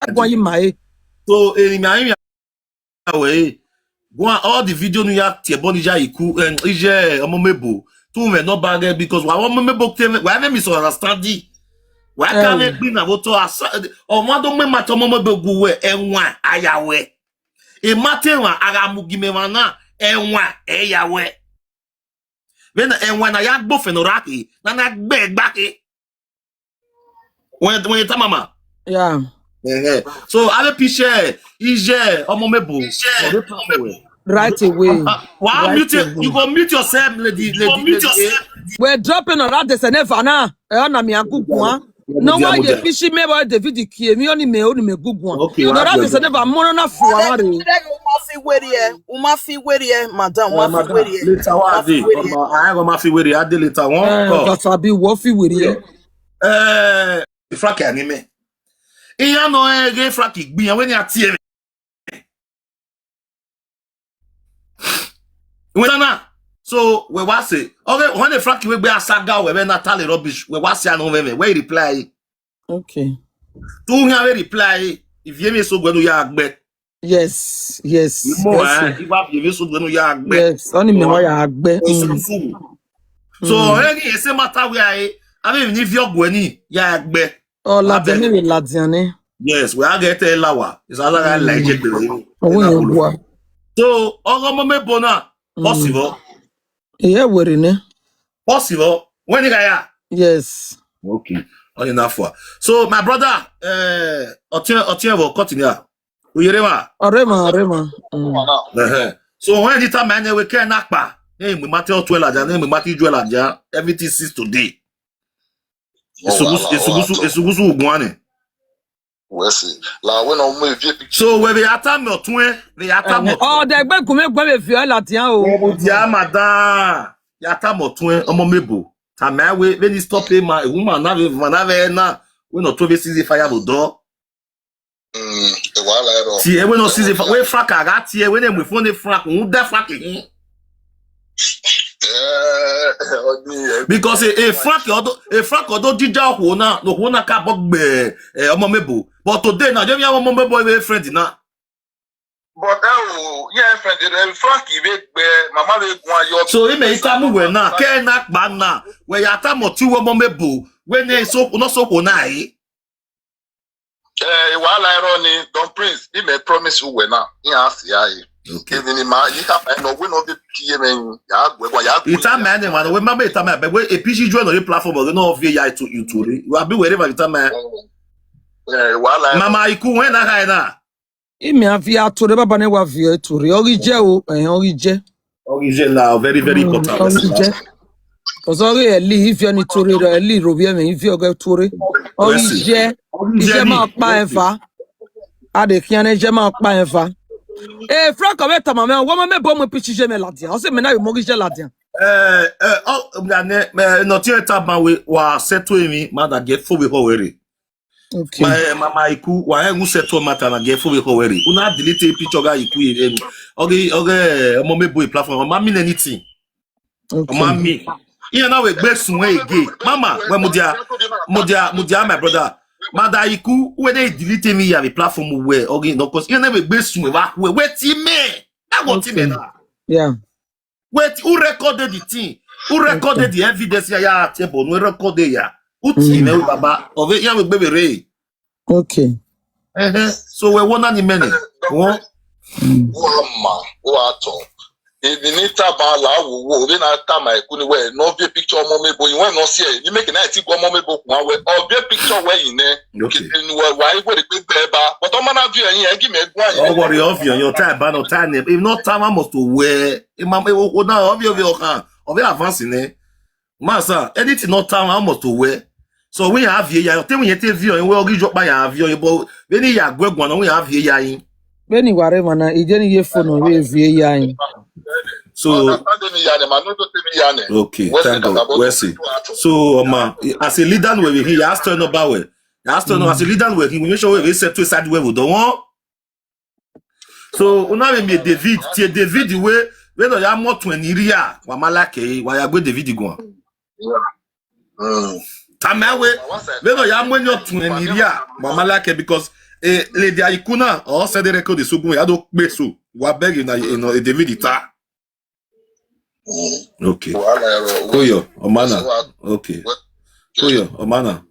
Awe yi ma e. So eri mi ayi mi awe. Go on all the video nu ya tie boni ja iku and ije omo mebo. Tu me no bag because wa omo mebo te wa me misunderstand. Wa ka me Eh. Gbin na wo to asa o wa do me ma to omo mebo gu we enwa ayawe. E ma te wa ara mu gi me wa na enwa eyawe. When enwa na ya gbo fe no raki na na gbe gbake. When when you tell mama. Yeah. Eh, eh. So I will share ije omo mebo. Right away. Wow, Right mute you. away. You go mute yourself, lady. Lady, lady. We're dropping on that. There's never na. Eh, na mi agugu ah. No wa ye pishi me boy David kie mi oni me oni me gugu ah. Okay, No wa that gbe. There's never mo na fu wa re. Uma fi weri e, uma fi weri e, madam, Eh, uma fi madam, weri e. later wa dey. Omo, I go ma fi weri. I dey later one. Eh, Oh. That's a be wo fi weri. Eh, Frank ani me. Iya no e ge Frank gbi yan we ni ati e. We na. So we wa say, okay, when the Frank we gbe asaga we we na tale rubbish. We wa say no we we reply. Okay. Tu nya we reply. If you me so gbe no ya gbe. Yes. Yes. Mo Yes. Eh, if I be so gbe no ya gbe. Yes. Oni me wa ya gbe. Mm. Osufu. So any ese matter we ai. I mean if you go any ya gbe. Oh, la Abeg. de me la diane. Yes, we are getting lawa. It's another guy like it. Oh, we wa. So ogo mo me bona. Possible. Yeah, weri ne. Possible. When you ya. Yes. Okay. Only enough for. So my brother, uh, Otien Otien will continue. Uyerema. Orema, orema. Mm. Uh-huh. So when the time I we can nakpa. Hey, we mate otwela ja, hey, we mate juela ja. Everything since today. Esugusu esugusu esugusu ugwane. Wesi. La we na mo evie picture. So we be atam otun e, we atam otun. Oh, the gbe gume gbe be fi la tian o. Dia mada. Ya atam otun e, omo mebo. Time we when you stop him, a woman na we man na we na. We no to be see the fire go door. Mm, e wa la ro. Ti e we no see the fi- we frack aga ti e we ne mu phone frack, un da frack hin. Eh, ọdún yẹn. Because a, a Frank Odo, a Frank Odo jíjà òhun náà, òhun náà ká bọ́ gbẹ̀ ẹ̀ ọmọ mẹ́bò. But today now, jẹ́mi àwọn ọmọ mẹ́bò ewé friend náà. But ẹ o, yẹn friend rẹ Frank ìwé gbẹ, màmá rẹ gun ayọ̀. So ime ita mu we na, ke na kpa na, we ya ta mo ti wo mo mebo, we ne so no so ko na e. Eh, wàhálà irọ́ ni Don Prince, ime promise we na, in ask ya e. Okay. Even in my, you have, I know we no be P M N, ya gwe, ya gwe. Ita me ne wa, we ma be ita me, but we a P G join on the platform, we no via ya to you to. We be wherever ita me. Eh, wàhálà irọ́. Mama iku when na ha na. Ime avia tore baba ne wa via tore. Ori je o, eh, ori je. Ori je la, very, very important. Ori je. Ozori eli ivia ni tore ro, eli ro bi eme ivia oge tore. Ori je. Ije ma pa eva. Ade kiane je ma pa eva. Eh, Frank, we tama me, wo me bo mo pichi je me ladia. O se me na mo je ladia. Eh, eh, oh, ya ne, eh, no tie tama we wa settle emi, ma da get fo we ho were. Okay. My, my, my iku, wa e mu settle matter na get fo we ho were. Una delete picture ga iku e. Oge, oge, ọmọ mebo platform. Ma mean anything. Okay. Ma mean. Ihe na we gbe sun we ege. Mama, we mudia, mudia, mudia, my brother. Mother iku, we dey delete me ya the platform we. Oge, no, cause ihe na we gbe sun we wa we we ti me. That what ti me na. Yeah. Wait, who recorded the thing? Who recorded the evidence? Ya ya table, who recorded ya? Who team eh, baba? Of it, ya we be re. Okay. Uh-huh. So we want any many. What? Wama, wato. Ibi ni taba la wo wo, we na tama e kuni we no be picture ọmọ mebo, you want no see e. You make na ti go ọmọ mebo kun we. O be picture we yin ne. Okay. Kiti ni we wa igwe de pe be ba. But o ma na view yin e gi me gun ayin. Oh, worry of you, your time, but no time. If not time, I must to wear. Imam, o na obvio vio kan. Obvio advance ne. Masa, anything not time, I must to wear. So we have here, ya. Tell me you tell view, we ogi job by have you, but when you are going, we have here, ya. Beni ware mana, ije ni ye phone we vie ya yin. So okay, thank God. We see. So um, as a leader, we here, ask to no bawe. Ask to no as a leader, we here, we make sure we set to side we don't want. So una me me David, tie David we we no ya mo twenty ria, wa malake, wa ya gbe David go. Mm. Tamawe, we no ya mo nyo twenty ria, wa malake because eh, Lady Aikuna, or said the record is so good, I don't be so. Wa beg you na you know, David ita. Mm. Okay. Wàhálà ẹ̀rọ. Koyo, Omana. Okay. Koyo, Omana.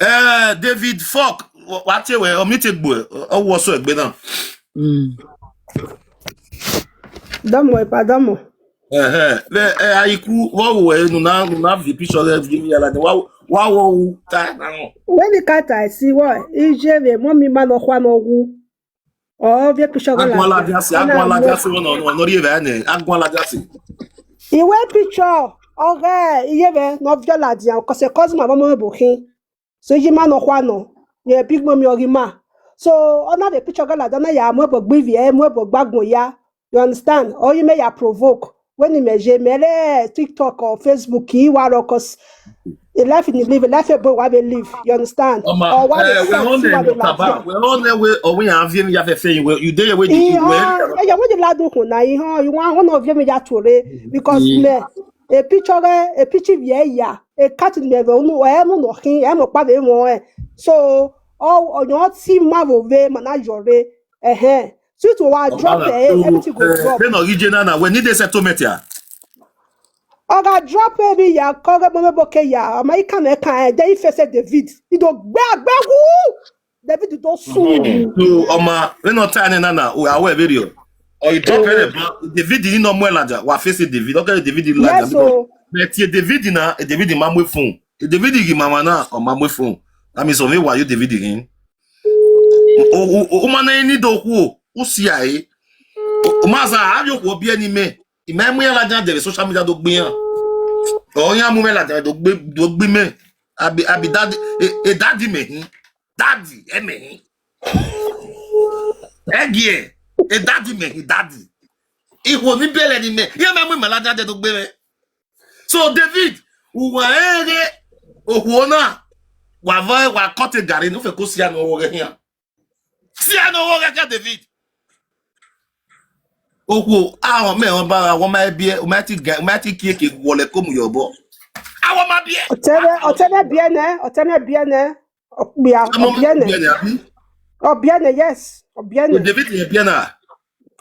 Eh, David Falk, wa tie we, omi te gbo, o wo so egbe na. Mm. Damo, e pa damo. Eh, eh, le, eh, aiku, wo wo e, nu na, nu na vi picture le, vi mi ala de, wa, wa wo u, ta, na no. When the cat I see, what? Ije ve, mo mi ma no kwa no wu. Oh, vie picture go la. Agwala jasi, agwala jasi, no, no, no, rive ne, agwala jasi. Iwe picture, oge, iye ve, no viola dia, cause e cause my mama buhin. So you man no kwa no, you big mommy or ma. So, ona the picture go la, dona ya, mo bo gbivi, eh, mo bo gbagun ya. You understand? Or you may ya provoke. When you measure, mere TikTok or Facebook, you are, cause a life in live, a life a boy, why they live. You understand? Oma, or why eh, they we on the taba, we on the way, or we have him, you have a thing, you there with the, yeah, yeah, what you ladu kuna, you want one of them ya tore, because me, a picture, a picture, yeah, yeah, a cat in the room, where no, no, he, I'm a pave more. So, oh, you not see Marvel, man, I jore, eh, eh. So it will drop, eh, everything go drop. Then original na we need a settlement here. Oga drop every ya, koga mama boke ya, ama ika na eka, eh, then if say David, you don't gbe, gbe, woo! David don't sue. So, Oma, we not tiny na na, we are aware video. Or you drop any, but David, you know, more like that. We face David. Okay, David, like that. Yes, so. But here David na, David, ma mwe phone. David, gi mama na, o ma mwe phone. That means, so me, why you David again? O, o, o, o, mana ni do ku, o si ai. O, o, maza, a yo ku obi ani me. I me mu ya la jan de social media do gbe yan. O ya mu me la jan do gbe, do gbe me. Abi, abi daddy, e, e daddy me hin. Daddy, e me hin. E gi e, e daddy me hin, daddy. Iho ni bele ni me. Ye me mu me la jan de do gbe me. So David, uwa ere, ohuona, wa va, wa kote gari, no fe ko si ano wo ge hian. Si ano wo ge ka David. Okwu, ahụ mee ọba, agwọ ma ebie, ụma ti ga, ụma ti kie ke gwọle komu yọbọ. Agwọ ma bie. Otene, otene biene, otene biene. Okpia, Amọ obiene. Biene, abi? Obiene, yes. Obiene. David ye biena.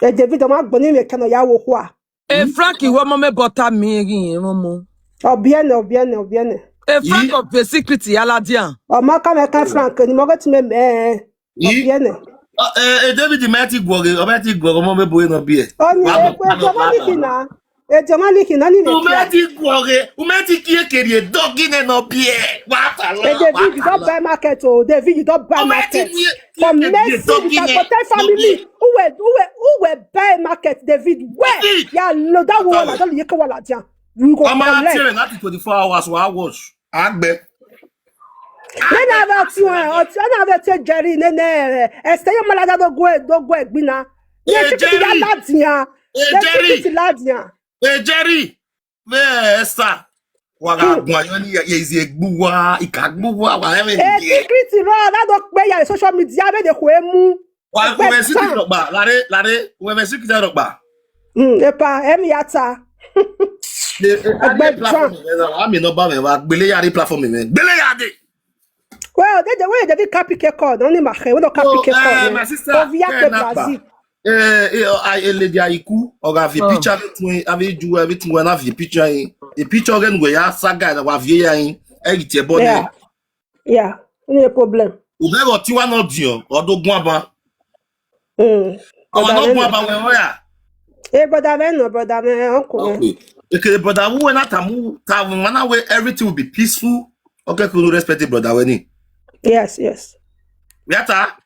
E David, ọma gbọni me kano ya wo kwa. E Frank, iwe ọmọ me bọta mi egi irun mu. Obiene, obiene, obiene. E Frank of the secret yala dia. Ọma ka me ka Frank, ni mo get me me. Yi. Obiene. Eh, eh, David, ma ti gwọge, ọma ti gwọge, ọmọ me boye no bie. Onye Wa ekwe, jọma liki na. E jọma liki na ni me Ụma kia. ti gwọge, ụma ti kie ke rie dogi ne no bie. Wa ta la. E David, you don buy market o. David, you don buy Ụma ti market. kie For ke rie Mercy, dogi you ne can tell family. Who will, who will, who will buy market, David? Where? David. Ya lo that one, Atale. I don't like what I do. You go Ọma collect. Tiere na twenty-four hours wa watch. Agbe. Then I have to, uh, then I have to Jerry. Then eh, eh, stay your mother don't go, don't go, Bina. Eh, Yeah, check it Jerry. out, Ladia. Eh, Yeah, Jerry. check it, Ladia. Eh, Jerry. Me Esther. Wa ga gwa yo ni ye zi egbuwa, ikagbuwa, wa eme. Eh, secret, no, that don't pay your social media, where they go emu. Wa Egbe we si ti tan. rọgba, lare, lare, we me si ti rọgba. Hmm, epa, emi ata. The eh, Egbe any platform tan. me na, wa mi no ba me wa gbele ya the platform me. Gbele ya de. Well, they, they, where they did copy cake on, only my hair, we don't copy So, cake eh, on. my sister, Ovia Kenapa. Brazi. Eh, eh, oh, I, eh, Lady Aiku, oga fi Oh. picture everything, have you do everything when have you picture in. The picture again where ya saga na wa vie ya in. Eh, it's your body. Yeah. Yeah. No problem. U be go tiwa no dio, odo gwaba. Mm. Awa Brother no Reno. Gwaba we oya. Eh, brother Reno, brother Reno, uncle Reno. Okay. Eke brother, who when atamu, ta mana we everything will be peaceful. Okay, could you respect the brother when he? Yes, yes. Yata.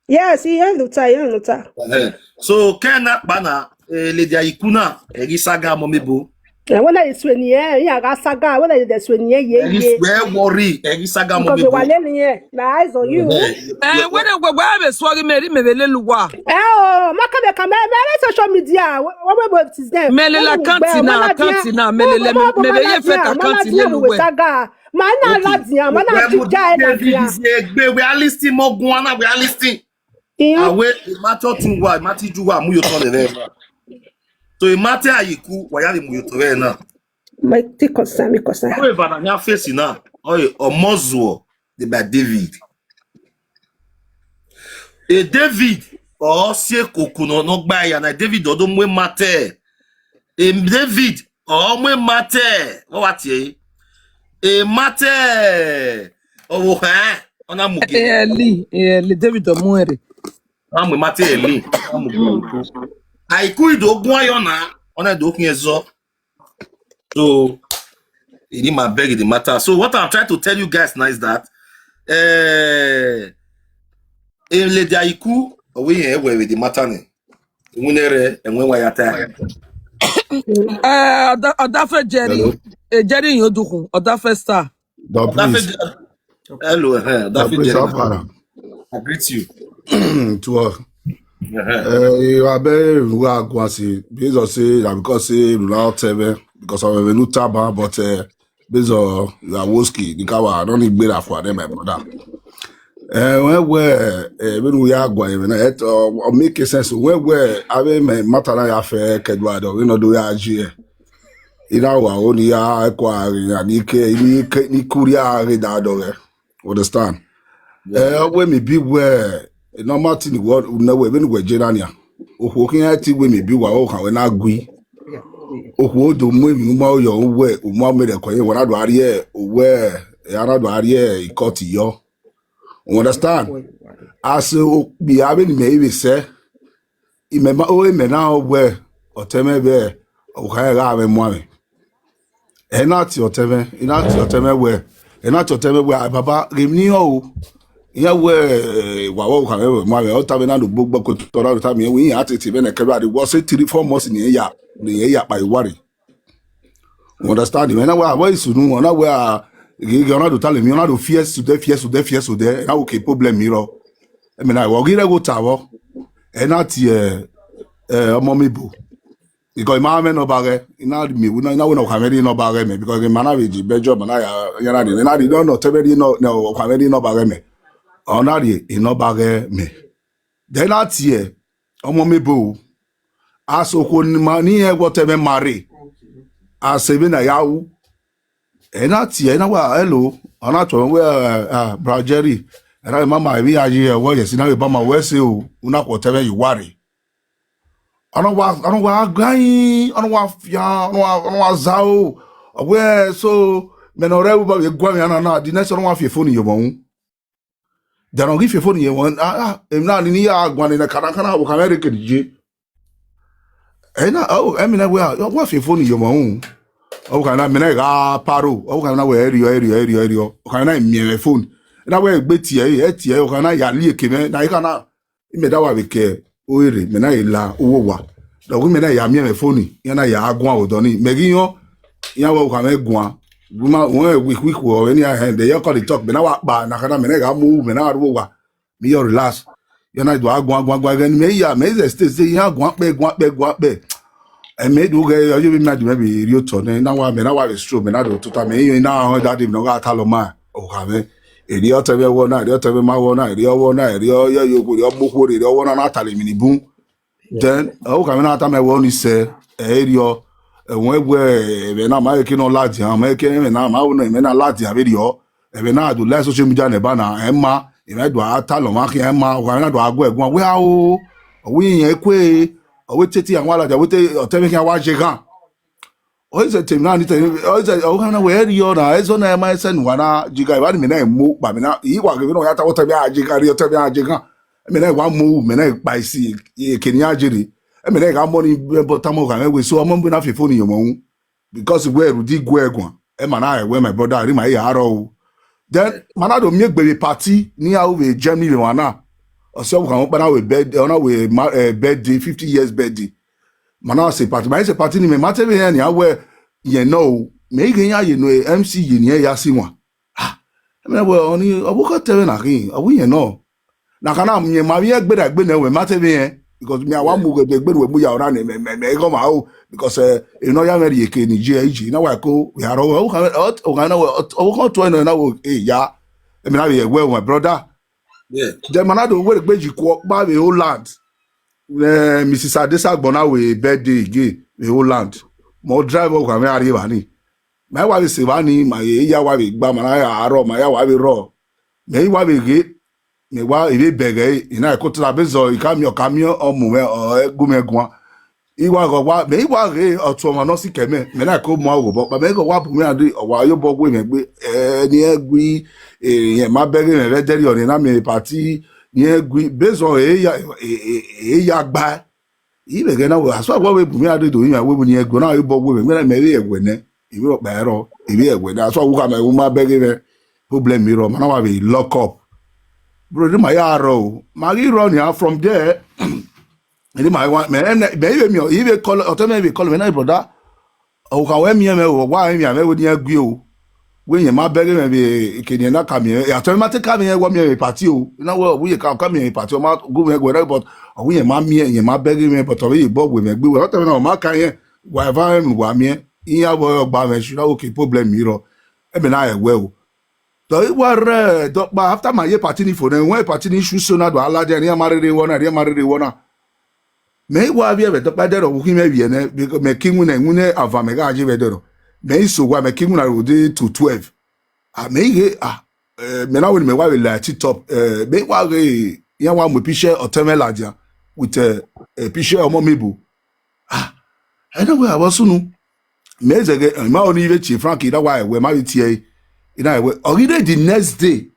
Yes, he ain't no tie, he ain't no tie. Eh. So Kenapa na, eh, Lady Aiku na, egi saga mo mebo. And when I swear, yeah, yeah, I got saga. When I swear, yeah, yeah, Egi yeah. we worry, egi saga mo Because the one mebo. in here, my eyes on you. Eh, when I go, where I be swagi me, me be le luwa. Eh, oh, my come, come, my social media. What, what, what is them? Me le la kanti na, kanti na, me le le, me be ye fe ka kanti le luwe. Saga. Man, I love you. Man, I We just guy David like is a gbe. We are listening more guana. We are listening. you. Awe, matter too wa, matter you wa, mu yo tole re. So e matter Aiku, wa ya le mu yo tole na. My take concern, me concern. However, na ya face na. Oye, Omozuo, the by David. E David, o se koko no no gba ya na David odo mwe mate. E David, o mwe mate. What what ye? E mate. O wo ha. Ona mu ge. Eli, eli, David Omuere. Amu mate eli. Amu ge. Aiku ido gun ayo na. Ona do kun ezo. So, it didn't my beg the matter. So what I'm trying to tell you guys now is that, eh, in Lady Aiku, we here where with the matter ne. Unere and when we are time. Eh, Oda-, Odafe Jerry. Hello. Eh, Jerry Yodukun, Odafe Star. Don Daffy, Prince. hello, uh, Don Daffy Prince, how Jerry. far? I greet you. To all. Uh-huh. Eh, you are very well, Kwasi. Because say, na because say you now tell me because of a new taba, but eh, based on your woski, the kawa, I don't need better for them, my brother. Eh, when we, eh, when we are going, when it uh, make sense. When we, I mean, my matter na ya fe kedwa do, we no do ya ji. Ina wa oni ya kwa ya ni ke ni ke ni kuria re da do re. Understand? Eh, when me be where no matter ni what, no we when we general ya. O ko kin ati we me be wa o kan we na gui. O ko do mu mi mo yo we o mo me de ko ye wa na do ari e o we ya na do ari e ikoti yo. You understand? As o bi ave ni me ive se. Ime ma o ime na o we o te me be o ka ga ave mo ave. E na ti o te me, e na ti o te me we. E na ti o te me we, ah, baba, give me o. Iya we, eh, wa wa ka me mo ave. O ta me na do gbogbo ko to ra ta mi. We ya ti ti be na ke ra di wo se three, four months ni ya. Ni ya pa iwari. You understand? When I wear, wear sunu, when I wear, you know, do tell me, you know, do fierce today, fierce today, fierce today. Now, okay, problem, you know. I mean, I will get a go tower. And not, eh, eh, ọmọ mi bo. Because my man no bag, you know, me, we know, we know, come in no bag, me, because the man have the bad job, and I, you know, you know, no, tell me, no, no, come in no bag, me. Or not, you know, bag, me. Then that year, ọmọ mi bo. Asoko ni ma ni e whatever marry. Asebe na yawu. E na ti e na wa hello. Ona to we uh, uh, Bra Jerry. E na mama e bi ayi e wo yes na we ba ma we se o. Una ko tebe you worry. Ona wa ona wa gan, ona wa fia, ona wa ona wa za o. We so me no re u ba we gwa mi ana na. The next ona wa fi phone yo mo. They don't give phone here one. Ah, ah, em na ni ya gwan na kana kana wo kamere ke je. E na o em na we a wo fi phone yo mo. O kana me na ga paro. O kana we eri eri eri eri. O kana mi e phone. Na we gbe ti e e ti e o kana ya li ke me na kana me da wa be ke o ere me na la o wa. Do me na ya mi e phone. Ya na ya gwan o do ni. Me gi yo ya wo kana gwan. Guma won e weak weak wo ni a hand. They call the talk. Me na wa ba na kana me na ga mu me na ru wa. Me yo relax. You na do agwa agwa agwa again. Me ya me is a state say ya gwa pe gwa pe gwa pe. E me do ge yo bi ma di me bi ri o to ne na wa me na wa be stroke me na do to ta me yo na ho that day no ga ta lo ma. O ka me. E ri o te be wo na, ri o te be ma wo na, ri o wo na, ri o yo yo ko ri o mo ko ri o wo na na ta le mi ni bun. Then o ka me na ta me wo ni se e ri o e won egbe e be na ma ke no ladi an me ke me na ma wo na me na ladi an be ri o e be na do like social media ne ba na e ma e me do ata lo ma ke e ma o ka me na do agwe egun we a o o we yen kwe o we teti an wa ladi we te o te me ke wa je gan. O se te na ni te o se o ka na we ri o na e so na e ma e se nu wa na jiga ba ni me na e mo pa me na i wa ke no ya ta o te be a jiga ri o te be a jiga. E me na e wa mo me na e pa isi e ke ni a jiri. E me na e ga mo ni be bo ta mo ka me we so mo mbu na fi phone yo mo. Because we ru di gwe gwan. E ma na e we my brother ri ma ya ro o. Then ma na do mi gbe be party ni a we Germany we wa na. O se o ka mo pa na we bed ona we ma- eh, birthday fifty years birthday. Ma na se party ma se party ni me ma te be ni a we ye no o. Me ge ya ye no e M C ye ni e ya si wa. Ah, me we oni o bu ko te be na kin o we ye no. Na kana mi ma mi egbe da gbe na we ma te be yen because mi awa mu ge de gbe we mu ya ora ni me me me go ma o because eh e no ya me ri eke ni je iji na wa ko we aro o ka o ka na we o ko to no na we e ya e me na we we my brother. Yeah. The man do we gbe ji ko ba we Holland. Eh, Missus Adesa gbona we birthday again we Holland. Mo drive o ka me ari ba ni. Ma wa we se ba ni ma ye ya wa we gba ma na ya aro ma ya wa we ro. Me wa we ge me wa ibe bege ina ko tra be zo i ka mi o ka mi o mu me o egu me gwan. I wa go wa me wa ge o tu ma no si ke me me na ko mo wo bo pa me go wa bu me ade o wa yo bo gwe me gbe eh ni egui eh yen ma bege me be deri o ni na me party ni egui be zo e ya e e- e ya gba. I be ge na we aso agwa we bu me ade do yin we bu ni egwe na we bo we me na me we egwe ne. I we o pa ero i we egwe na aso awu ka me wo ma bege me problem mi ro ma na wa be lock up. Bro ni ma ya ro o ma ri ro ni a from there. Ni ma wa me me me mi o i be call o te me be call me na brother. O ka we mi me o wa mi me we ni egwe o. We yen ma bege me be ke ni na ka mi e ato ma te ka mi e wo mi e party o na wo we ka ka mi e party o ma go me go but o we yen ma mi e yen ma bege me but o we bo we me gbe we o te na o ma ka yen wa va me wa mi e iya wo gba me shu na okay problem mi ro e me na e we o. Do i wa re do pa after my year party ni for na when party ni shu so na do ala de ni ma re re wo na ni ma re re wo na. Me wa bi e be to pa de ro ki me bi e ne because me ki mu ne mu ne ava me ga ji be de ro. Me so wa me ki mu na ro de to twelve. Ah me ge ah eh, me na we me wa we la ti top eh me wa ge ya wa mo picture o te me la dia with eh, eh picture o mo me bu. Ah e na we a bo sunu. Me ze ge eh, ma oni ve ti Frank i da wa e we ma bi ti e. I na e we o gi de the next day.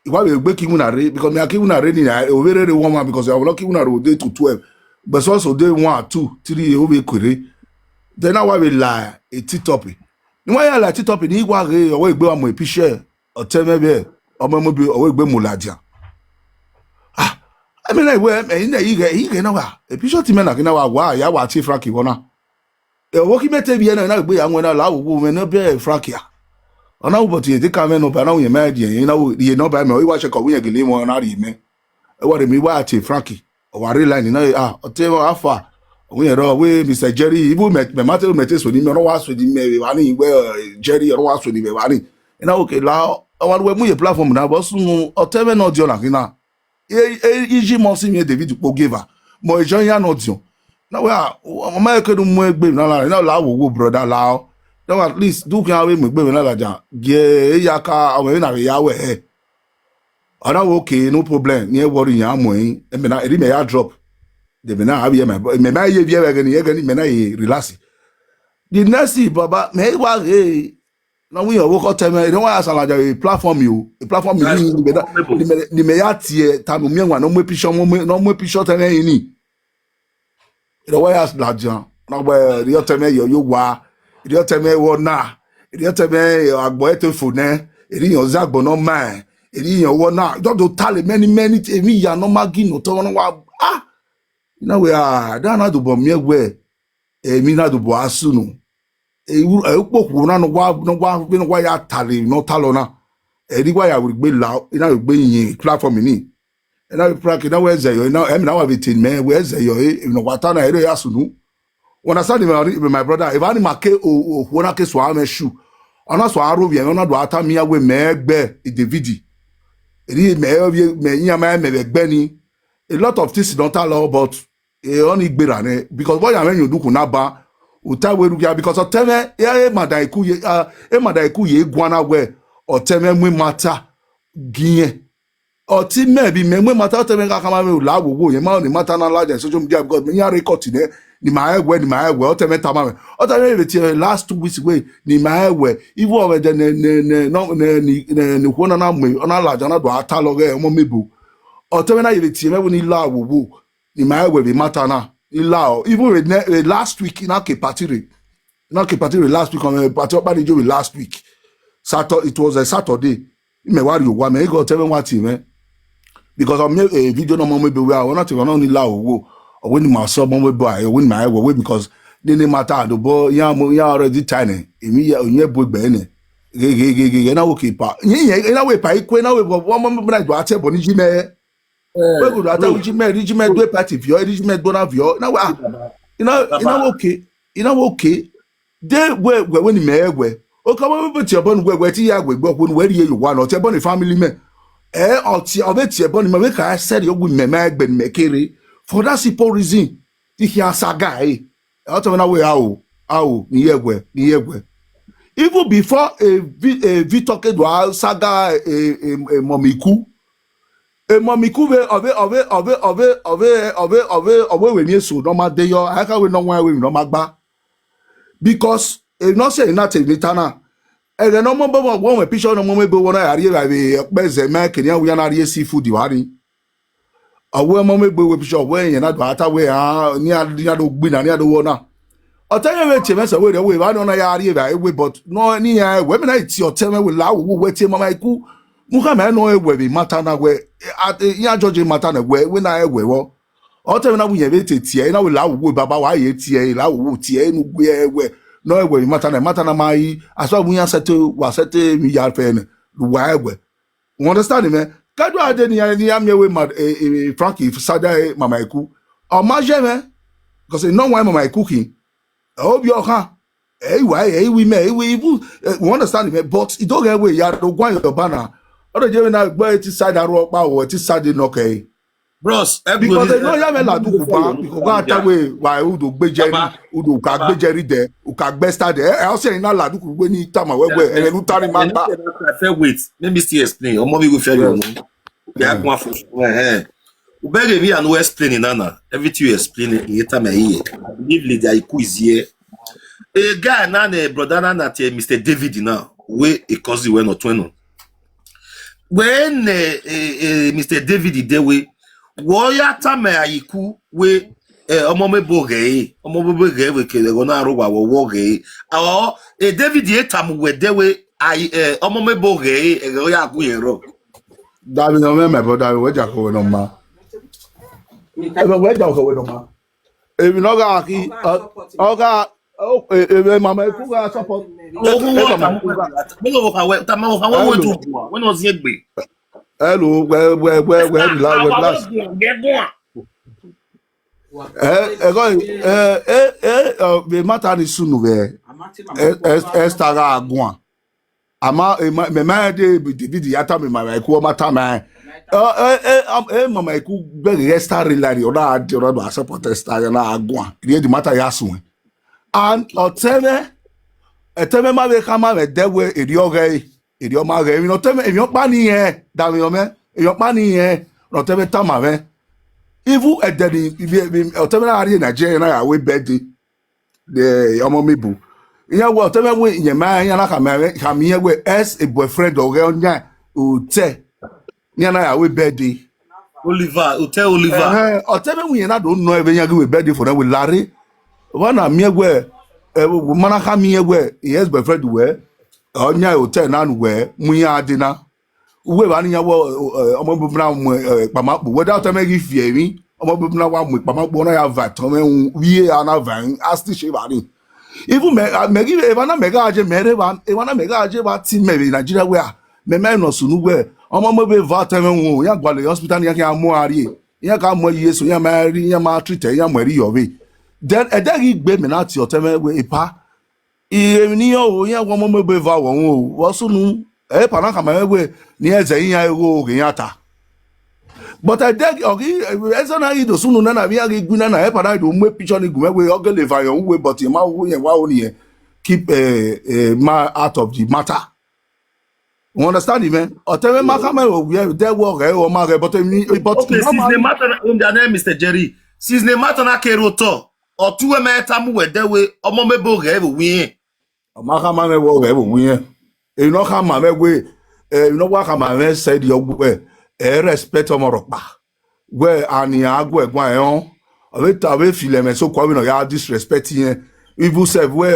I wa we gbe ki mu na re because me a ki mu na re ni na o we re re one man because I will not ki mu na ro de to twelve. But so so day one two three o we kere. Then I wa we la e ti top. Ni wa ya la ti top ni wa re o we gbe wa mo picture o te me be o mo mo bi o we gbe mo la dia. Ah e me na we me ni i ge i ge na wa e picture ti me na ki na wa wa ya wa ti Frank wo na. E wo ki me te bi e na na gbe ya won na la wo me na be Frank ya. Ona wo but ye te ka me no ba na wo ye me di ye na wo ye no ba me o wa che ko wo ye gele mo na ri me. E wa re mi wa ti Frank. O wa re line na ah o te wa fa. O ye ro we Mister Jerry ibu me me ma te me te so ni me no wa so ni me wa ni we eh, Jerry ro wa so ni me wa ni. E na okay la o wa we mu ye platform na bo sunu o te me no di o la ki na. E e iji mo si mi David po give her. Mo e jan ya no di o. Na we are, mama ke du mu egbe na la, na la wo wo brother la o. Then at least du kan we mu egbe na la ja. Ge ya ka o me na ya we he. Ona wo, okay, no problem. Ni e worry ya mo yin. E me na, e me ya drop. De me na abi e me, me na ye bi e we gani, e gani me na ye relax. The next thing, baba, me wa he. Na we wo ko tell me, e don wa asala ja a platform you, a platform you. Ni me da, ni me, ni me ya tie, ta no me wa no mu picture, mo mu, no mu picture tell me ni. E don wa ya la jan. Na we, e don tell me yo, yo wa. E don tell me wo na. E don tell me yo agbo e to fo ne. E ni yo za gbo no ma. E ni yo wo na. Just to tell many, many, e mi ya no ma gi no to no wa. Ah. Na we, ah, da na du bo mi we. E mi na du bo asu no. E wu, e po ku na no wa, no wa, no wa ya tali, no talo na. E di wa ya we gbe la, e na we gbe yin platform ni. E na we prank, e na we ze yo, e na, e mi na wa bitin me, we ze yo, e, e no wa ta na e ya sunu. Understand me, my brother? If any ma ke o, o, wo na ke so a me shu. Ona so a ro bi, e na do ata mi a we me gbe, e David. E di me, me, me, ya me, me gbe ni. A lot of things don tell, but e oni gbera ne, because boy, when you do kuna ba, uta we rugia, because o teme, e, e, mada iku ye, ah, e, mada iku ye, guana we, o teme mu mata, giye. O ti me bi me mu mata, o teme ka kama me la wo wo, ye ma oni mata na la je social media, because me ya record ne, ni ma e we, ni ma e we, o teme tama me. O teme be ti last two weeks we, ni ma e we, ivo we de ne, ne, ne, no, ne, ni, ne, ni huona na me, ona la jana do ata lo ge, mo me bu. O teme na ye be ti me wo ni la wo wo. Ni ma e we be mata na. Ni la o. Even with ne, with last week, in ake party re. In ake party re last week, on a party up with last week. Saturday, it was a Saturday. Me worry you, wa me go tell me what thing, man. Because of me, a video no more maybe we are one thing, no ni la wo. Or when my son, when we buy, when my way, because they name matter, the boy, ya mo, ya already tiny. Imi ya, onye boy, bene. Ge, ge, ge, ge, ge, na wo ke pa. Ye, ye, na we pa, ikwe, na we, one moment, I do, I tell, Bonnie, Jimmy. We go ata uji me, riji me do party vio, riji me do na vio. Na wa, you know, you know, okay, you know, okay. They we, we, when me we. O ka we be ti obon we, we ti ya we gbo kun we ri you one, o ti obon family me. Eh, o ti, o be ti obon me, we ka said you with me, me gbe me kere. For that simple reason, you can saga, eh. O teme na we, how, how, ni ye we, ni ye we. Even before a vi-, a Victor Kedwa saga, a, a, a Momiku, a Momiku we, ove, ove, ove, ove, ove, ove, ove, ove, we mi so, no ma de yo, I can we no one we no ma gba. Because, e no say na te mi tana. E no mo bo, bo, we picture no mo me bo wona ari e ba be, pe ze me, kenya we na ari seafood wa ni. Awe mo me gbe we picture we yen na do ata we, ah, ni a, ni a do gbi na, ni a do wo na. O teme we che me se we re we ba no na ya ri e ba e we, but no ni ya we me na ti o teme we la wo we ti mama iku. Mu ka me no e we bi mata na we. A, e, ya judge mata na we, we na e we wo. O teme na we ye be te ti e, na we la wo we baba wa ye ti e, la wo ti e nu gbe e we. No e we bi mata na, mata na ma yi. Aso mu ya sete, wa sete mi ya fe ne. Wa e we. You understand me? Kadu ade ni ya, ni ya mi we mad, eh, eh, Frankie, Sada, eh, Mama Eku. O ma je me. Because you know why Mama Eku kin. E obi o kan. E wa, e wi me, e wi ibu. Eh, you understand me? But you don't get way, ya do gwan your banner. O de je we na gbo e ti side aro pa o, e ti side no ke. Bros, e Because they know ya me la du ku ba, because go ata we wa u do gbe jeri, Baba, u do ka Baba. gbe jeri de, u ka gbe sta de. E o se na la du ku we ni tama we we, e lu tari ma Let me ta. say that, I say wait. Let me still explain. Omo mi go fair you Yes. know. Yeah, Yeah. come on, for sure. Eh, eh. Ubege me, I no explain it, nana. Everything you explain it, you tell me here. I believe Lady Aiku is here. A guy, nana, brother, nana, tell Mister David now. Where a cousin went or twin. When, eh, eh, eh, Mister David Idewe, wo ya tame ayiku we, eh, omo me bo ge, omo me bo ge we kele go na ro wa wo wo ge. Awo, eh, David ye tamu we de we, ayi, eh, omo me bo ge, eh, go ya gu ye ro. David, no me, my brother, we ja ko we no ma. E be we ja ko we no ma. E bi no ga ki, uh, oga, oh, e, e, e, Mama Eku ga support. Ogun E, wo Mama tamu Eku ga. we, me lo ka we, tamu ka we we Hello. tu gwa, we no zie gbe. Hello, we, we, we, we, relax, we, relax. Eh, eh, go, eh, eh, eh, uh, the matter is soon, we. Eh, eh, Esther ga gwan. Ama, eh, ma, me, ma, de, de, de, de, ya ta me, ma, ma, ku, ma, ta, ma. Eh, eh, eh, am- eh, mama iku gbẹgẹ star rila ni ọdọ adi ọdọ do asepọtẹ star yẹn na agua ni edi mata ya sun. And ọtẹmẹ ẹtẹmẹ ma bẹ ká ma bẹ dẹwẹ èrè ọgẹ èrè ọmọ agẹ èmi ọtẹmẹ èmi ọpa nìyẹn dàmí ọmẹ èmi ọpa nìyẹn ọtẹmẹ tàmà mẹ. Even ẹdẹni ibi ibi ọtẹmẹ náà rí nàìjíríà yẹn náà yà wé bẹẹdẹ ọmọ mi bù. Ìyẹn wọ ọtẹmẹ wé ìyẹn máa yẹn náà kàmí kàmí yẹn wé as a boyfriend ọgẹ ọnyà òtẹ yẹn náà yà wé bẹẹdẹ. Oliver, Hotel Oliver. Ẹhẹn, ọtẹmẹ wé yẹn náà dò nọ ẹbẹ yẹn wé bẹẹdẹ for them wé larry. Wọn náà mi wé ẹ mana kàmí yẹn wé his boyfriend wé ọnyà òtẹ náà wé mú yẹn adé náà. Uwe ba ni ya wọ ọmọ bíbí náà mú ẹ pàmò àpò wẹ́dá ọtẹmẹ yìí fi ẹ̀mí ọmọ bíbí náà wà mú pàmò àpò náà yà va tán mẹ ń wíyé àná va ń á sì ṣe bá ní. Even mẹ mẹgí ẹ bá náà mẹgá ajé mẹrẹ bá ẹ bá náà mẹgá ajé bá ti mẹrẹ nàìjíríà wẹ à mẹmẹ ẹ nọ sùnú wẹ ọmọ mẹbẹ va tẹmẹ ń wò yà gbalẹ hospital yà kí a mú àárí ẹ yà ká mọ iye sùn yà máa rí yà máa treat ẹ yà mọ ẹ rí yọ̀wé. Then ẹ dẹ́rì gbé mi náà ti ọtẹmẹ wẹ ipa ìrèmí níyàn o yẹn wọ́n mọ́ mọ́ bẹ́ẹ̀ va wọ̀ wọn o wọ́n súnú ẹ̀ pàrọ̀ kàmá ẹ̀ wẹ̀ ní ẹ̀zẹ̀ yín yẹn ẹ̀ wọ́n òkè yẹn ta. But ẹ̀ dẹ́ ọ̀kí ẹ̀zẹ̀ náà yìí dò súnú náà bí yàgì gbin náà ẹ̀ pàrọ̀ yìí dò mú picture ní gùn ẹ̀ wẹ̀ ọ̀gẹ̀ lè va yọ̀ ń wẹ̀ but ẹ̀ máa wọ̀ yẹn wá wọ̀ nìyẹn keep ẹ̀ ẹ̀ máa out of the matter. You understand me? Ọ̀tẹ̀wé má kàmá ẹ̀ wọ̀ yẹn dẹ́ wọ̀ rẹ̀ ọ̀ má rẹ̀ but ẹ̀ mi but Okay, since the matter na um, their name Mister Jerry. Since the matter na kero to, or two me tamu we de we, omo me bo ge we win. Ọmọ aka máa ń wọ ọ̀rẹ́ wò wí yẹn. Iná ká máa mẹ́ wé iná wá ká máa mẹ́ sẹ́ẹ̀dì ọgbẹ́ ẹ̀ ẹ̀ respect ọmọ rọ̀ pa. Wẹ́ àníyàn àgọ́ ẹ̀gbọ́n ẹ̀ hàn. Ọ̀bẹ ta ọ̀bẹ filẹ̀ mẹ́ sókò ọ̀bẹ náà yà disrespect yẹn. Even sef wẹ́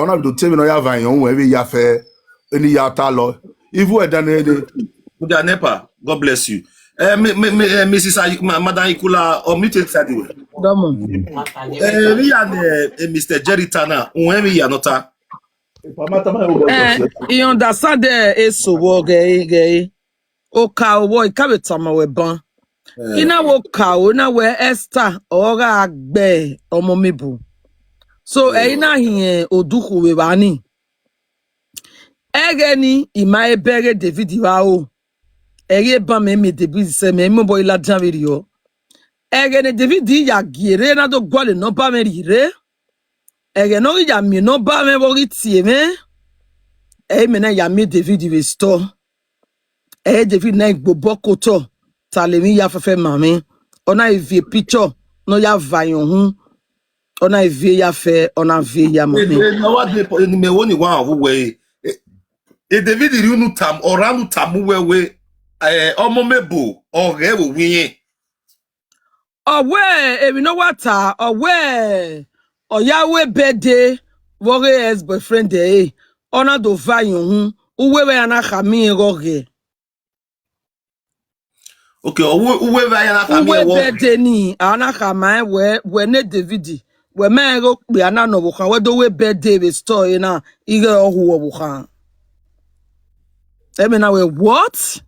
ọ̀nà àbìdó tẹ́mi náà yà va yẹn òun ẹ̀ bí yà fẹ́ ẹni yà ta lọ. Even ẹ̀ dání ẹni. Kuda Nepa, God bless you. Uh, mi, mi, mi, uh, Missus Ay- Ma- Madam Ikula, unmute it side way. Dọ́mọ̀. Uh, mi and uh, uh, Mister Jerry Tana, unhemi ya nota. Eh, you understand the eso wo ge ge. O ka wo ikabe tama we ban. Ina wo ka o na we Esther o ga gbe ọmọ mi bu. So e ina hin oduku we ba ni. Ege ni ima ebere David wa o. Ege ba me mi David se me mo boy la janviri o. Ege ni David ya giere na do gwale no ba me rire. Ege no ya mi no ba me bo ri tie me. E me na ya mi David we store. E David na igbo bokoto. Talemi ya fefe mami. Ona ivie picture no ya vayon hun. Ona ivie ya fe, ona vie ya mami. Na wa de po ni me woni wa hu we. E David ri unu tam, ora nu tamu we we. Eh, omo mebo, ore wo wi yen. Owe, emi no wata, owe. Oya we bede, wore ex boyfriend eh. Ona do vayon hun. Uwe we ana khami roge. Okay, uwe uwe va ya na kami Uwe ewo. Bede ni ana khama we we ne David. We me go pe ana no wo khan we do we bede we store e na ige ohu wo khan. Emi na we what?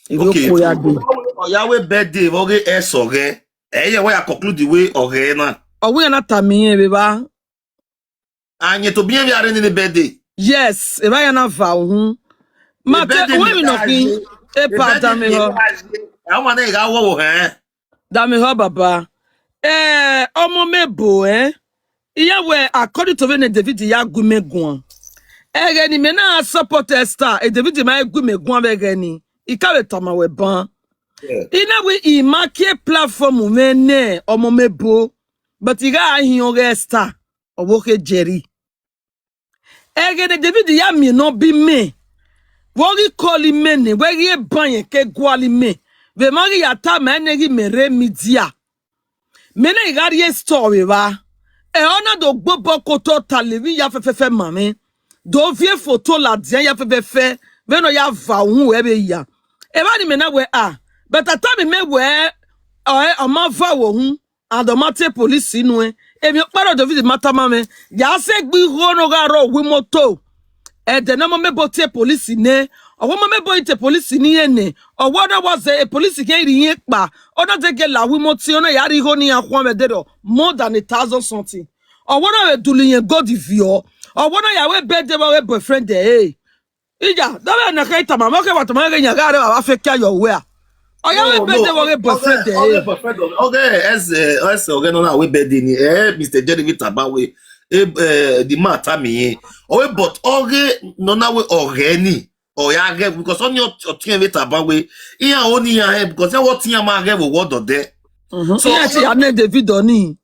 Ige Okay. ko ya de. Oya we birthday, oge eso ge. Eh, yeah, we are conclude the way oge na. Owe na tamiyen be ba. Anye to bien we are in the birthday. Yes, e ba ya na va ohun. Ma te Birthday we ni mi no ka kin je. e pa da mi ho. Àwọn náà ìgbà wọ́wọ́ hẹ́n. Da mi ho baba. Eh, ọmọ mebo eh. Iya we according to when David ya gume guan. Ege ni me na support Esther. E David ma gume guan be ge ni. Ikawe tama we ban. Ina we i ma ke platform me ne ọmọ mebo. But iga ahin oge Esther. Owo ke Jerry. Ege ne David ya mi no bi me. Wo gi koli me ne, we gi e ban yen ke gwali me. Ve ma gi ya ta ma ne gi me re media. Me ne i ga ri e story wa. E ona do gbo bo ko to ta le wi ya fe fe fe ma me. Do vie photo la dia ya fe fe fe. Ve no ya va ohun e be ya. E ba ni me na we a. But ata mi me we o e o ma va wo hun. And o ma te police nu e. Emi o paro David mata ma me. Ya se gbi ho no ga ro wi moto. E de na mo me bo te police ne. Owo mo me bo te police ni ene. Owo na wa ze e police ke ri yen pa. Ona de ge la wi moti ona ya ri ho ni akwa me de do. More than a thousand something. Owo na we duli yen go di vio. Owo na ya we be de we boyfriend de eh. Ija, dame na kai tama, mo ke wa tama ke nya ga re wa fe kya yo we a. Oya we be de wo ge boyfriend de. Okay, boyfriend. Okay, as uh, as okay no na we be de ni. Eh, Mister Jerry with Tabawe. Eh, eh, the matter me. Oh, but okay, no na we okay ni. Oh, yeah, okay, because on your your thing with Tabawe. Iya oni ya eh because what thing ma ge wo wo do de. So ya ti ame David oni.